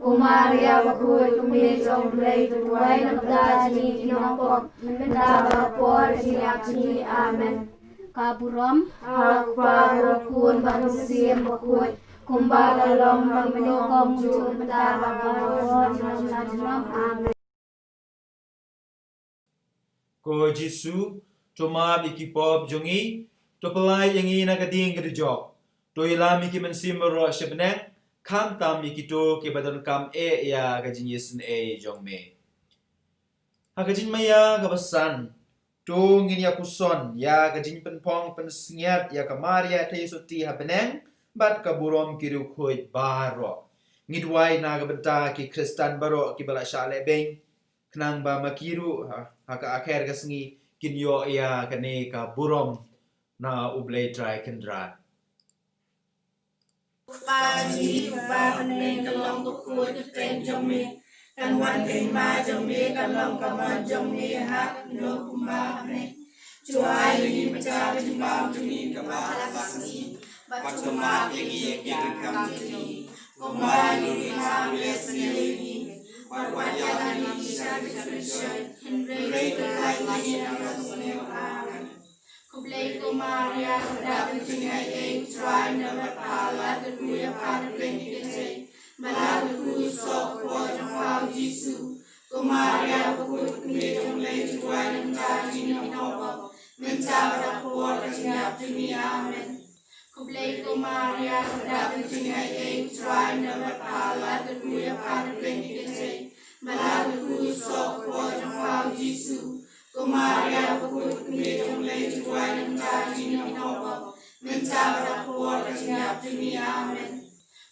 Ko Maria bakhuid, ko Kmie jong U Blei, to duwai na ka bynta jong ngi ki nongpop, mynta bad ha ka por ka jingïap jong ngi. Amen. Ka burom ha U Kpa bad ha U Khun bad ha U Mynsiem Bakhuid, kumba ka long ha mynno, kumjuh, mynta bad barabor, junom la junom. Amen. Ko Jisu, to map ïa ki pop jong ngi, to pyllait ïa ngi na ka ding ka dujok, to ïalam ïa ki mynsiem baroh sha bneng, khamtam ïa kito kiba donkam eh ïa ka jingïaseng eh jong me. Ha ka jingmaïa kaba san, to ngin ïa puson ïa ka jingpynphong pynsngiat ïa ka Maria Theisotti ha bneng bad ka burom ki riewkhuid baroh. Ngi duwai na ka bynta ki Khristan baroh kiba la shah lehbeiñ, khnang ba ma ki ruh ha, ha ka akher ka sngi kin ïoh ïa kane ka burom na U Blei Trai Kynrad. Kpa ngi uba ha bneng, kan long bakhuid ka kyrteng jong me, kan wan ka hima jong me, kan long ka mon jong me ha khyndew kumba ha bneng. To ai ïa ngi mynta ka jingbam jong ngi kaba ha la ka sngi, bad to map ïa ngi ïa ki donkam jong ngi, kumba ngi map ïa ngi, bad wat ïalam ngi sha ka jingpynshoi, hynrei to pyllait ïa ngi na ka sniew. Amen. Khublei ko Maria, kaba dap ka jingaiei, U Trai u don bad pha, la kyrkhu ïa pha na pdeng ki kynthei, ba la kyrkhu ïa u soh ka kpoh jong pha u Jisu. Ko Maria bakhuid, ko Kmie jong U Blei, to duwai na ka bynta jong ngi ki nongpop, mynta bad ha ka por ka jingïap jong ngi. Amen. Khublei ko Maria, kaba dap ka jingaiei, U Trai u don bad pha, la kyrkhu ïa pha na pdeng ki kynthei, ba la kyrkhu ïa u soh ka kpoh jong pha u Jisu. Ko Maria bakhuid, ko Kmie jong U Blei, to duwai na ka bynta jong ngi ki nongpop, mynta bad ha ka por ka jingïap jong ngi. Amen.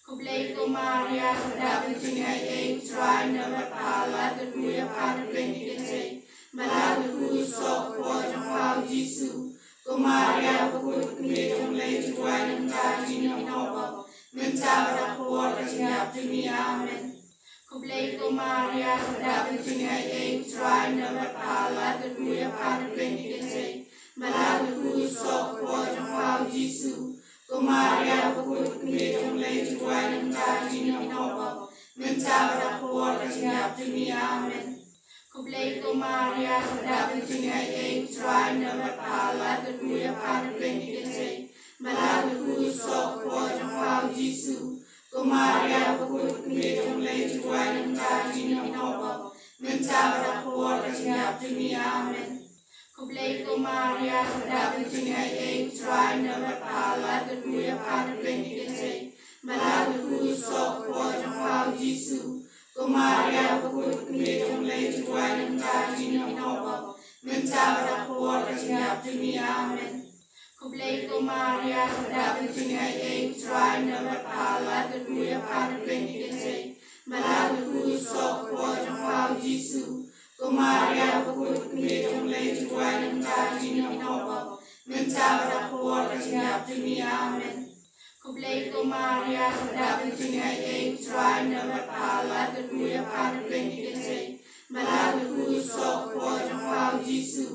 Khublei ko Maria, kaba dap ka jingaiei, U Trai u don bad pha, la kyrkhu ïa pha na pdeng ki kynthei, ba la kyrkhu ïa u soh ka kpoh jong pha u Jisu. Ko Maria bakhuid, ko Kmie jong U Blei, to duwai na ka bynta jong ngi ki nongpop, mynta bad ha ka por ka jingïap jong ngi. Amen. Khublei ko Maria, kaba dap ka jingaiei, U Trai u don bad pha, la kyrkhu ïa pha na pdeng ki kynthei, ba la kyrkhu ïa u soh ka kpoh jong pha u Jisu. Ko Maria bakhuid, ko Kmie jong U Blei, to duwai na ka bynta jong ngi ki nongpop, mynta bad ha ka por ka jingïap jong ngi. Amen. Khublei ko Maria, kaba dap ka jingaiei, U Trai u don bad pha, la kyrkhu ïa pha na pdeng ki kynthei, ba la kyrkhu ïa u soh ka kpoh jong pha u Jisu. Ko Maria bakhuid, ko Kmie jong U Blei, to duwai na ka bynta jong ngi ki nongpop, mynta bad ha ka por ka jingïap jong ngi. Amen. Khublei ko Maria, kaba dap ka jingaiei, U Trai u don bad pha, la kyrkhu ïa pha na pdeng ki kynthei, ba la kyrkhu ïa u soh ka kpoh jong pha u Jisu. Ko Maria bakhuid, ko Kmie jong U Blei, to duwai na ka bynta jong ngi ki nongpop, mynta bad ha ka por ka jingïap jong ngi. Amen. Khublei ko Maria, kaba dap ka jingaiei, U Trai u don bad pha, la kyrkhu ïa pha na pdeng ki kynthei, ba la kyrkhu ïa u soh ka kpoh jong pha u Jisu. Ko Maria bakhuid, ko Kmie jong U Blei, to duwai na ka bynta jong ngi ki nongpop, mynta bad ha ka por ka jingïap jong ngi. Amen. Khublei ko Maria, kaba dap ka jingaiei, U Trai u don bad pha, la kyrkhu ïa pha na pdeng ki kynthei, ba la kyrkhu ïa u soh ka kpoh jong pha u Jisu.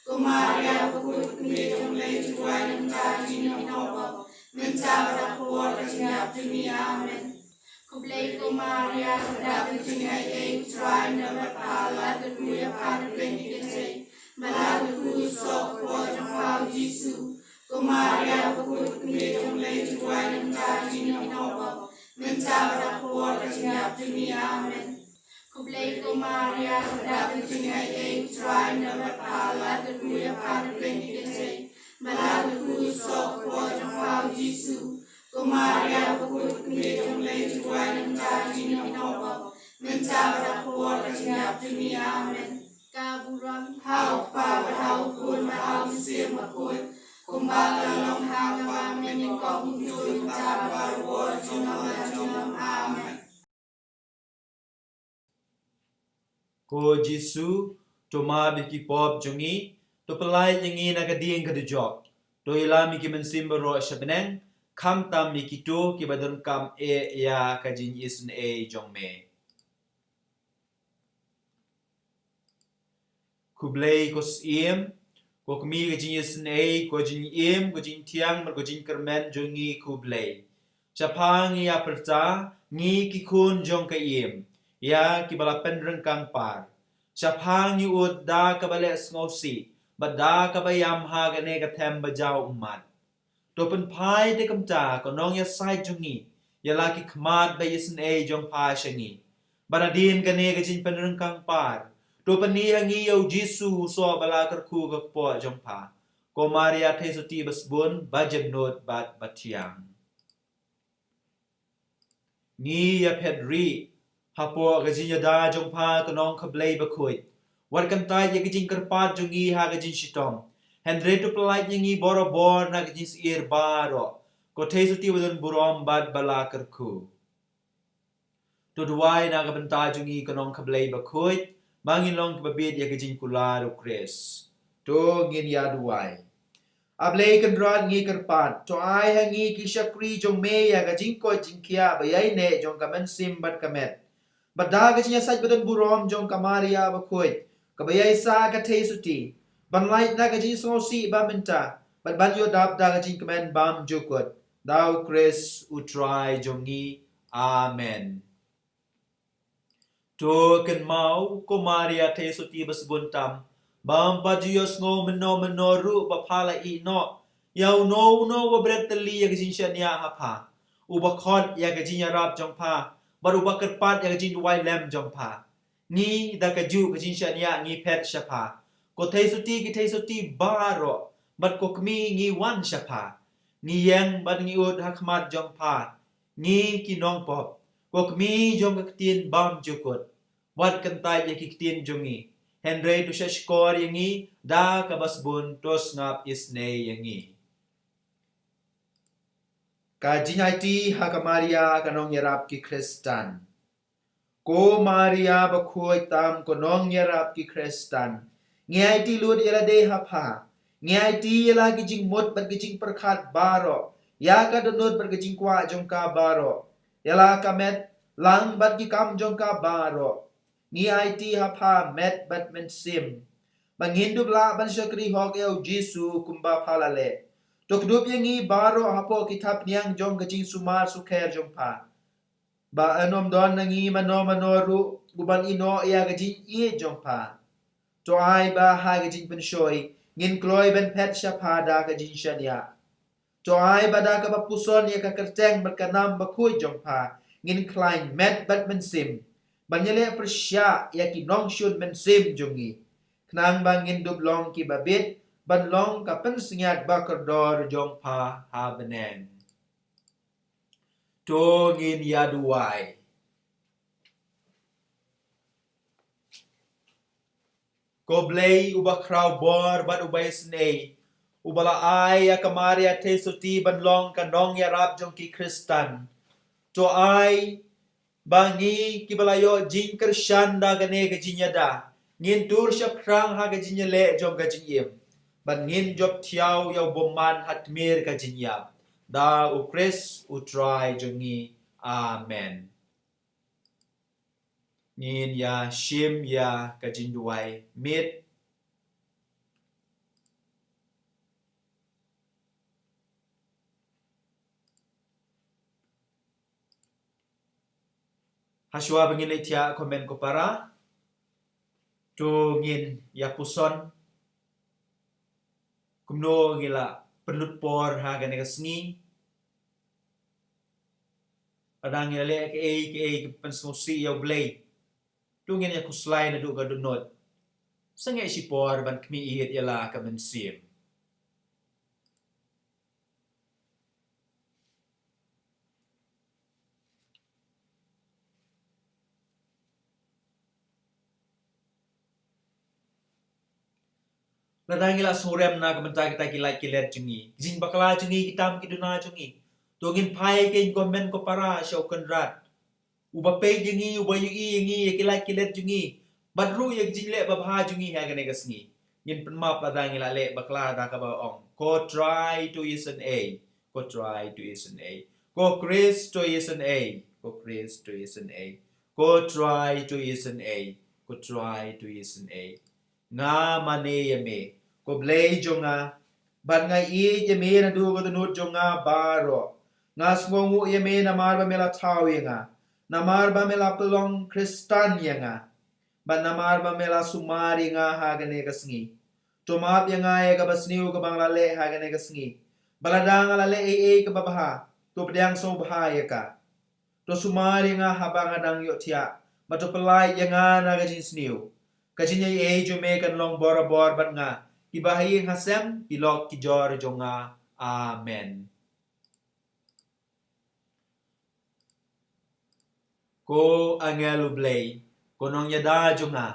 Ko Maria bakhuid, ko Kmie jong U Blei, to duwai na ka bynta jong ngi ki nongpop, mynta bad ha ka por ka jingïap jong ngi. Amen. Khublei ko Maria, kaba dap ka jingaiei, U Trai u don bad pha, la kyrkhu ïa pha na pdeng ki kynthei, ba la kyrkhu ïa u soh ka kpoh jong pha u Jisu. Ko Maria bakhuid, ko Kmie jong U Blei, to duwai na ka bynta jong ngi ki nongpop, mynta bad ha ka por ka jingïap jong ngi. Amen. Khublei ko Maria, kaba dap ka jingaiei, U Trai u don bad pha, la kyrkhu ïa pha na pdeng ki kynthei, ba la kyrkhu ïa u soh ka kpoh jong pha u Jisu. Ko Maria bakhuid, ko Kmie jong U Blei, to duwai na ka bynta jong ngi ki nongpop, mynta bad ha ka por ka jingïap jong ngi. Amen. Ka burom ha U Kpa bad ha U Khun bad ha U Mynsiem Bakhuid, kumba ka la long ha kaba mynnyngkong, kumjuh, mynta bad barabor, junom la junom. Amen. Ko Jisu, to map ïa ki pop jong ngi, to pyllait ïa ngi na ka ding ka dujok, To ïalam ïa ki mynsiem baroh sha bneng, khamtam ïa kito kiba donkam eh ïa ka jingisynei jong me. Khublei ko Syiem, ko Kmie ka jingisynei, ko jingim, ko jingthiang, bad ko jingkyrmen jong ngi, khublei. Shaphang ngi ïa pyrta, ngi ki khun jong ka Im, ïa kiba la pynryngkang par. Shaphang ngi ud da kaba leh sngewsih, bad da kaba ïam ha kane ka them ba jaw ummat. To pynphai te kumta, ko nongïasaid jong ngi, ïa la ki khmat ba isynei jong pha sha ngi. Bad hadien kane ka jingpynryngkang par, to pyni ha ngi ïa u Jisu u soh ba la kyrkhu ka kpoh jong pha. Ko Maria Theisotti basbun, ba jemnud bad ba thiang. Ngi ïa phet rieh hapoh ka jingïada jong pha ko Nongkhablei bakhuid. Wat kyntait ïa ka jingkyrpad jong ngi ha ka jingshitom. Hynrei to pyllait ïa ngi borabor na ka jingsyier baroh. Ko Theisotti badon burom bad ba la kyrkhu. To duwai na ka bynta jong ngi ko Nongkhablei bakhuid, ba ngin long kiba bit ïa ka jingkular u Khrist. To ngin ïa duwai. A Blei Kynrad ngi kyrpad, to ai ha ngi ki shakri jong me ïa ka jingkoit jingkhiah ba ïaineh jong ka mynsiem bad ka met. Bad da ka jingïasaid badon burom jong ka Maria bakhuid, kaba ïaisah ka Theisotti, ban lait na ka jingsngewsih ba mynta, bad ban ïoh dap da ka jingkmen bymjukut. Da u Khrist u Trai jong ngi. Amen. To kynmaw ko Maria Theisotti basbun tam, bym pat ju ïohsngew mynno mynno ruh ba pha la ïeh noh ïa uno uno uba bret tylli ïa ka jingshaniah ha pha, uba khot ïa ka jingïarap jong pha, bad uba kyrpad ïa ka jingduwai lem jong pha. Ngi da kajuh ka jingshaniah ngi phet sha pha, ko Theisotti ki Theisotti baroh, bad ko Kmie ngi wan sha pha. Ngi ïeng bad ngi ud ha khmat jong pha, ngi ki nongpop, ko Kmie jong ka ktien bymjukut. Wat kyntait ïa ki ktien jong ngi, hynrei to shahshkor ïa ngi, da kaba sbun to sngap isynei ïa ngi. Ka jingaiti ha ka Maria ka nongïarap ki Khristan. Ko Maria bakhuid tam, ko nongïarap ki Khristan, ngi aiti lut ïa lade ha pha. Ngi aiti ïa la ki jingmut bad ki jingpyrkhat baroh, ïa ka dohnud bad ka jingkwah jong ka baroh, ïa la ka met lang bad ki kam jong ka baroh. Ngi aiti ha pha met bad mynsiem, ba ngin dup lah ban shakri hok ïa u Jisu kumba pha la leh. To kdup ïa ngi baroh hapoh ki thapniang jong ka jingsumar sukher jong pha, ba yn ym don na ngi mano mano ruh uban ïehnoh ïa ka jingïeit jong pha. To ai ba ha ka jingpynshoi ngin kloi ban phet sha pha da ka jingshaniah. To ai ba da kaba puson ïa ka kyrteng bad ka nam bakhuid jong pha, ngin khlaiñ met bad mynsiem ban ïaleh pyrshah ïa ki nongshun mynsiem jong ngi, khnang ba ngin dup long kiba bit ban long ka pynsngiat bakordor jong pha ha bneng. To ngin ïa duwai. Ko Blei uba khraw bor bad uba isynei, uba la ai ïa ka Maria Theisotti ban long ka nongïarap jong ki Khristan, to ai ba ngi kiba la ïoh jingkyrshan da kane ka jingïada, ngin tur shaphrang ha ka jingïaleh jong ka jingim, bad ngin jop thiaw ïa u bymman ha tmier ka jingïap. Da u Khrist u Trai jong ngi. Amen. Ngin ïa shim ïa ka jingduwai miet. Hashwa ba ngin leit thiah comment ko para, to ngin ïa puson kumno ngi la pynlut por ha kane ka sngi. Lada ngi la leh kaei kaei ka pynsngewsih ïa u Blei, to ngin ïa khuslai naduh ka dohnud. Sangeh shipor ban khmih ïa la ka mynsiem. Lada ngi la sngewrem na ka bynta kita ki lait ki let jong ngi, ki jingbakla jong ngi, ki tam ki duna jong ngi, to ngin phai keiñ ko hynmen ko para sha u Kynrad, uba peit ïa ngi, uba ïohi ïa ngi, ïa ki lait ki let jong ngi, bad ruh ïa ki jingleh babha jong ngi ha kane ka sngi. Ngin pynmap lada ngi la leh bakla da kaba ong Ko Trai to ïasynei. Ko Trai to ïasynei. Ko Khrist to ïasynei. Ko Khrist to ïasynei. Ko Trai to ïasynei. Ko Trai to ïasynei. Nga mane ïa me, ko Blei jong nga, bad nga ïeit ïa me naduh ka dohnud jong nga baroh. Nga sngewnguh ïa me namar ba me la thaw ïa nga, namar ba me la pynlong Khristan ïa nga, bad namar ba me la sumar ïa nga ha kane ka sngi. To map ïa nga ïa kaba sniew kaba nga la leh ha kane ka sngi. Ba lada nga la leh ei ei kaba bha, to pdiang sngewbha ïa ka. To sumar ïa nga haba nga dang ïohthiah, bad to pyllait ïa nga na ka jingsniew. Ka jingaiei jong me kan long borabor bad nga, kiba ha ïing ha sem ki lok ki jor jong nga. Amen. Ko angel U Blei, ko nongïada jong nga,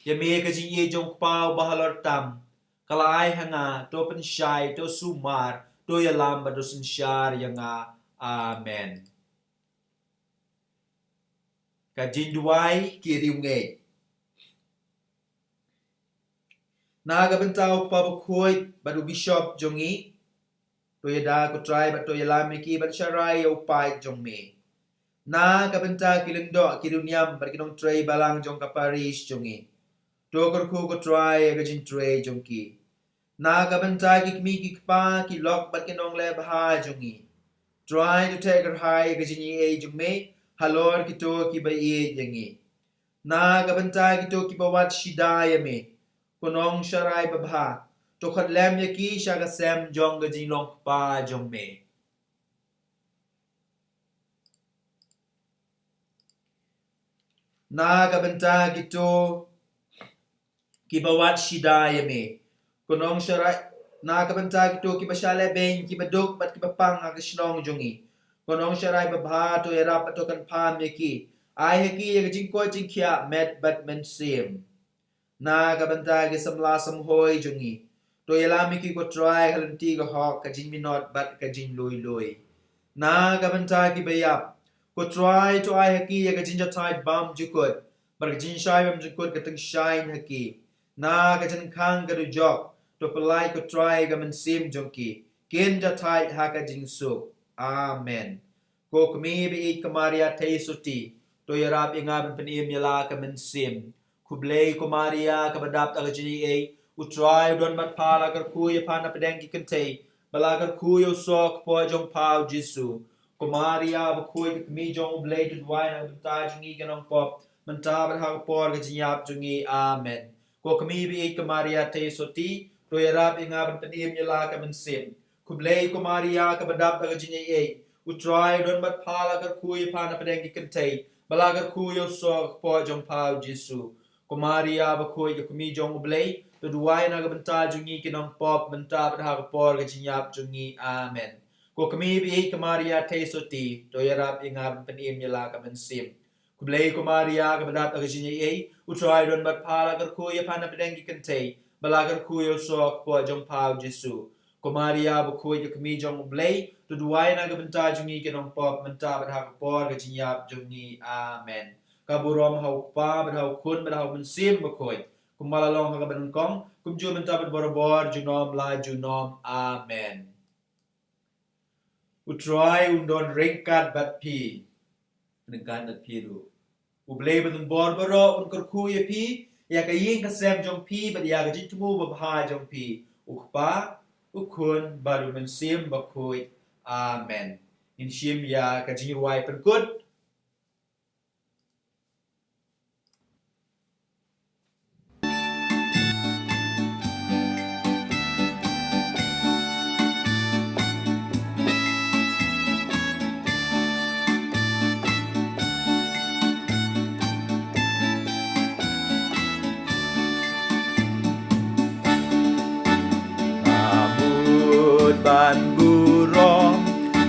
ïa me ka jingïeit jong U Kpa uba halor tam ka la ai ha nga, to pynshai, to sumar, to ïalam bad to synshar ïa nga. Amen. Ka jingduwai ki riewngeit. Na ka bynta U Kpa Bakhuid bad u Bishop jong ngi, to ïada ko Trai bad to ïalam ïa ki bad sharai ïa u paid jong me. Na ka bynta ki lyngdoh, ki riewniam bad ki nongtrei balang jong ka parish jong ngi, to kyrkhu ko Trai ïa ka jingtrei jong ki. Na ka bynta ki kmie ki kpa, ki lok bad ki nongleh bha jong ngi, Trai to theh kyrhai ïa ka jingaiei jong me halor kito kiba ïeit ïa ngi. Na ka bynta kito kiba wad shida ïa me, ko Nongsharai Babha, to khot lem ïa ki sha ka sem jong ka jinglong kpa jong me. Na ka bynta kito kiba wad shida ïa me, ko Nongsharai, na ka bynta kito kiba shah lehbeiñ, kiba duk bad kiba pang ha ka shnong jong ngi, ko Nongsharai Babha, to ïarap bad to kynpham ïa ki. Ai ha ki ïa ka jingkoit jingkhiah met bad mynsiem. Na ka bynta ki samla samhoi jong ngi, to ïalam ïa ki ko Trai ha lynti ka hok, ka jingminot bad ka jinglui lui. Na ka bynta kiba ïap, ko Trai to ai ha ki ïa ka jingjahthait bymjukut, bad ka jingshai bymjukut ka tyngshaiñ ha ki. Na ka jingkhang ka dujok, to pyllait ko Trai ka mynsiem jong ki, kin jahthait ha ka jingsuk. Amen. Ko kmie ba ïeit ka Maria Theisotti, to ïarap ïa nga ban pynim ïa la ka mynsiem. Khublei ko Maria kaba dap da ka jingaiei, U Trai u don bad pha, la kyrkhu ïa pha na pdeng ki kynthei, ba la kyrkhu ïa u soh kpoh jong pha U Jisu. Ko Maria bakhuid, ka kmie jong U Blei, to duwai na ka bynta jong ngi ki nongpop, mynta bad ha ka por ka jingïap jong ngi. Amen. Ko kmie ba ïeit ka Maria Theisotti, to ïarap ïa nga ban pynim ïa la ka mynsiem. Khublei ko Maria kaba dap da ka jingaiei, U Trai u don bad pha, la kyrkhu ïa pha na pdeng ki kynthei, ba la kyrkhu ïa u soh kpoh jong pha U Jisu. Ko Maria bakhuid, ka kmie jong U Blei, to duwai na ka bynta jong ngi ki nongpop, mynta bad ha ka por ka jingïap jong ngi. Amen. Ko kmie ba ïeit ka Maria Theisotti, to ïarap ïa nga ban pynim ïa la ka mynsiem. Khublei ko Maria kaba dap da ka jingaiei, U Trai u don bad pha, la kyrkhu ïa pha na pdeng ki kynthei, ba la kyrkhu ïa u soh kpoh jong pha U Jisu. Ko Maria bakhuid, ka kmie jong U Blei, to duwai na ka bynta jong ngi ki nongpop, mynta bad ha ka por ka jingïap jong ngi. Amen. Ka burom ha U Kpa bad ha U Khun bad ha U Mynsiem Bakhuid, kumba la long ha kaba nyngkong, kumjuh mynta bad barabor, junom la junom. Amen. U Trai un don ryngkat bad phi. Ryngkat bad phi ruh. U Blei ba donbor baroh un kyrkhu ïa phi, ïa ka ïing ka sem jong phi bad ïa ka jingthmu babha jong phi. U Kpa, U Khun bad U Mynsiem Bakhuid. Amen. Ngin shim ïa ka jingrwai pynkut. Nga mut ban burom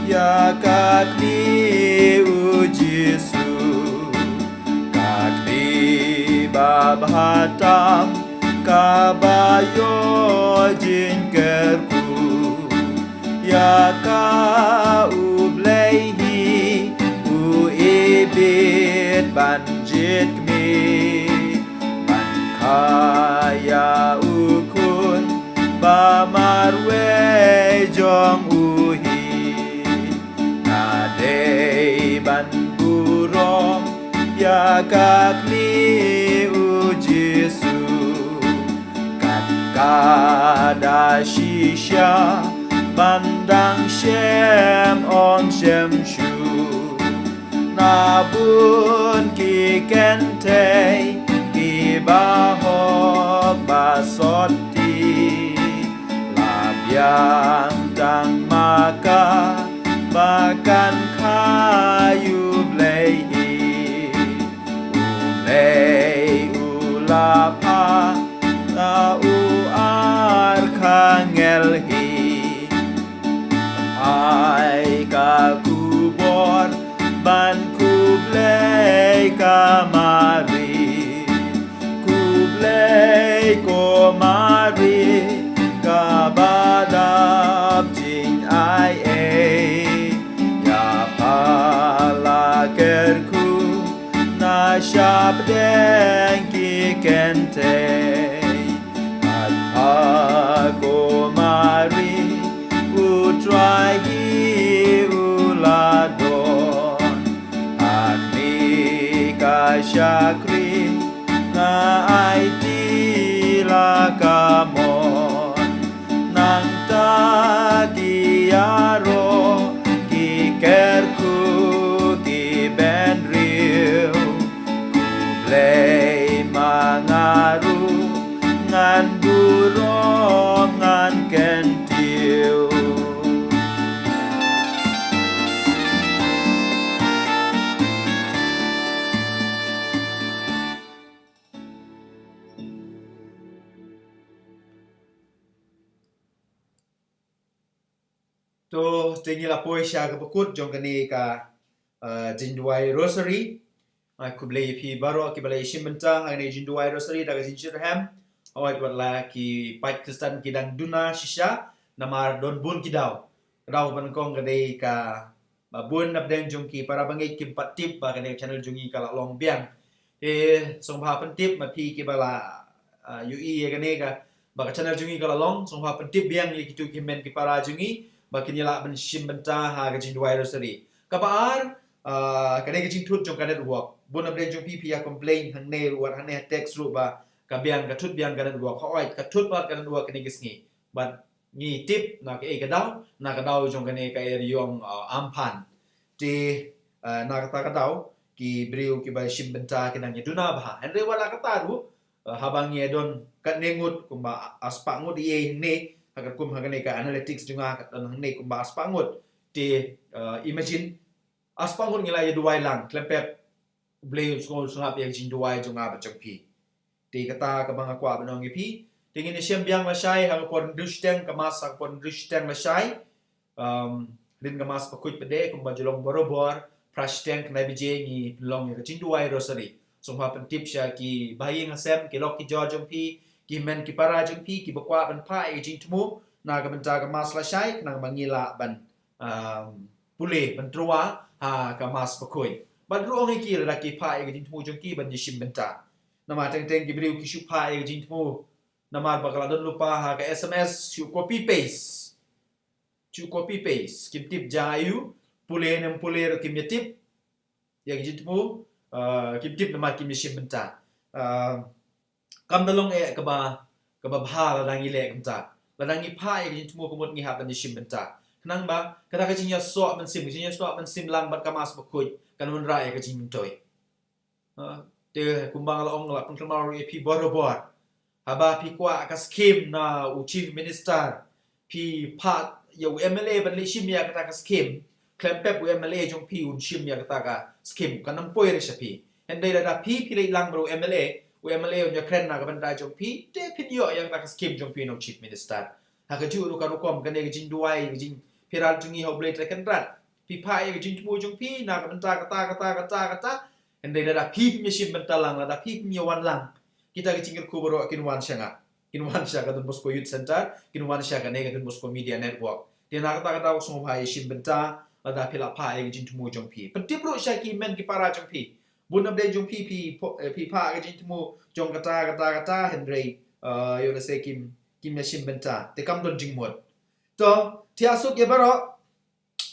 ïa ka kmie U Jisu, ka kmie babha tam kaba ïoh jingkyrkhu. Ïa ka U Blei hi u ibit ban jied kmie, ban kha ïa U Khun ba marwei. ong u hi. Nga dei ban burom ïa ka kmie u Jisu. Kat ka da shisha ban dang shem ong shem shuh. Na bun ki kynthei kiba hok ba sotti, la biang tang ma ka ba kan kha ïa U Blei hi. U Blei u la phah na u arkangel hi. Ai ka khubor ban khublei ka Mari. Khublei ko Mari kaba dap jingai ei. Ïa pha la kyrkhu na shapdeng ki kynthei. Bad pha ko Mari, U Trai hi u la don. Ha kmie ka shakri nga aiti la ka mon. Nangta ki ïaroh ki kyrkhu ki bynriew. Khublei ma nga ruh ngan burom ngan kyntiew. To, te ngi la poi sha kaba kut jong kane ka, uh, jingduwai Rosary. Ai khublei ïa phi baroh kiba la ïashim bynta ha kane ka jingduwai Rosary da ka jingshitrhem. Hooid, wat la ki paid Khristan ki dang duna shisha namar don bun ki daw. Ka daw ba nyngkong ka dei kaba bun napdeng jong ki para bangeit kim pat tip ba kane ka channel jong ngi ka la long biang. Te sngewbha pyntip ma phi kiba la, ah, ïohi ïa kane ka, ba ka channel jong ngi ka la long, sngewbha pyntip biang ïa kito ki hynmen ki para jong ngi ba kin ïa lah ban shim bynta ha ka jingduwai Rosary. Kaba ar, ah, ka dei ka jingthut jong ka network. Bun napdeng jong phi phi ïa complain hangne ruh wat hangne ha text ruh ba ka biang, ka thut biang ka network. Hooid, ka thut pat ka network kane ka sngi. Bad ngi tip na kaei ka daw, na ka daw jong kane ka eriong, ah, Amphan. Te, ah, na kata ka daw ki briew kiba shim bynta ki nang ïa duna bha. Hynrei wat la kata ruh, ah, haba ngi ïa don katne ngut kumba arspah ngut ïa hangne, ha ka kum ha kane ka analytics jong nga ka don hangne kumba arspah ngut. Te, ah, imagine arspah ngut ngi la ïa duwai lang, khlem pep U Blei un sngewsngap ïa ka jingduwai jong nga bad jong phi. Te kata kaba nga kwah ban ong ïa phi. Te ngin ïa shem biang lashai ha ka por hynriew shiteng, ka mass ha ka por hynriew shiteng lashai. Um, hadien ka mass bakhuid pat de kumba ju long barabor, phra shiteng khyndai baje ngi pynlong ïa ka jingduwai Rosary. Sngewbha pyntip sha ki bahaïing hasem, ki lok ki jor jong phi, ki hynmen ki para jong phi kiba kwah ban phah ïa ka jingthmu na ka bynta ka mass lashai, khnang ba ngi lah ban, um, pule ban tyrwa ha ka mass bakhuid. Bad ruh ong ïa ki lada ki phah ïa ka jingthmu jong ki ban ïashim bynta. Namar teng teng ki briew ki shu phah ïa ka jingthmu namar ba ka la don lypa ha ka S M S, shu copy paste. Shu copy paste. Kim tip jia aiu, pule ne ym pule ruh kim ïa tip ïa ka jingthmu, ah, kim tip namar kim ïashim bynta. Ah, kam da long eh kaba, kaba bha lada ngi leh kumta. Lada ngi phah ïa ka jingthmu ka mut ngi hap ban ïashim bynta. Khnang ba kata ka jingïasoh mynsiem, ka jingïasoh mynsiem lang bad ka mass bakhuid kan wanrah ïa ka jingmyntoi. Ha, te kumba nga la ong, nga la pynkynmaw ruh ïa phi barabor. Haba phi kwah ka skim na u Chief Minister, phi phah ïa u M L A ban leit shim ïa kata ka skim. Khlem pep u M L A jong phi un shim ïa kata ka skim, kan ym poi re sha phi. Hynrei lada phi, phi leit lang bad u M L A, u M L A un ïakren na ka bynta jong phi, te phin ïoh ïa kata ka skim jong phi na u Chief Minister. Ha kajuh ruh ka rukom kane ka jingduwai, ka jingphylla jong ngi ha U Blei Trai Kynrad. Phi phah ïa ka jingthmu jong phi na ka bynta kata, kata, kata, kata. Hynrei lada phi phim ïashim bynta lang, lada phi phim ïawan lang, kita ki jingkyrkhu baroh kin wan sha nga. Kin wan sha ka Don Bosco Youth Center, kin wan sha kane ka Don Bosco Media Network. Te na kata ka daw sngewbha ïashim bynta lada phi la phah ïa ka jingthmu jong phi. Pyntip ruh sha ki hynmen ki para jong phi. Bun napdeng jong phi, phi pho-, eh, phi phah ïa ka jingthmu jong kata, kata, kata, hynrei, eh, ïoh lehse kim, kim ïashim bynta. Te kam don jingmut. To, thiah suk ïa baroh.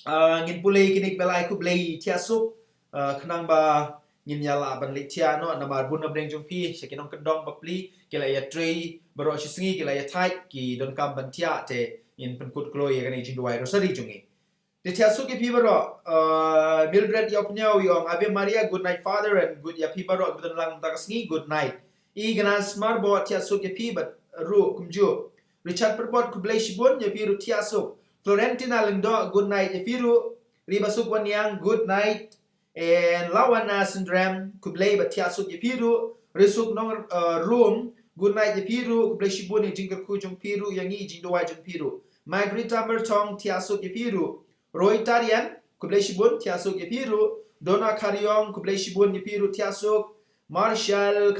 Ah, ngin pule kine ki ba lai, khublei thiah suk. Ah, khnang ba ngin ïa lah ban leit thiah noh, namar bun na bneng jong phi, sha ki nongkyndong bapli, ki la ïatrei baroh shi sngi, ki la ïathait, ki donkam ban thiah, te ngin pynkut kloi ïa kane ka jingduwai rosari jong ngi. Te thiah suk ïa phi baroh, ah, Mildred Ïawphniaw i ong, Ave Maria, good night Father, and good ïa phi baroh kiba don lang mynta ka sngi, good night. Ignatius Marbot, thiah suk ïa phi bad ruh kumjuh. Richard Pyrbot, khublei shibun ïa phi ruh, thiah suk. Florentina Lyngdoh, good night ïa phi ruh. Ribasuk Wanniang, good night. And Lawana Syndrem, khublei bad thiah suk ïa phi ruh. Risuk Nong, uh, Rum, good night ïa phi ruh. Khublei shibun ïa ka jingkyrkhu jong phi ruh ïa ngi, jingduwai jong phi ruh. Margarita Myrthong, thiah suk ïa phi ruh. Roy Tarian, khublei shibun, thiah suk ïa phi ruh. Donna Khariong, khublei shibun ïa phi ruh, thiah suk. Marshall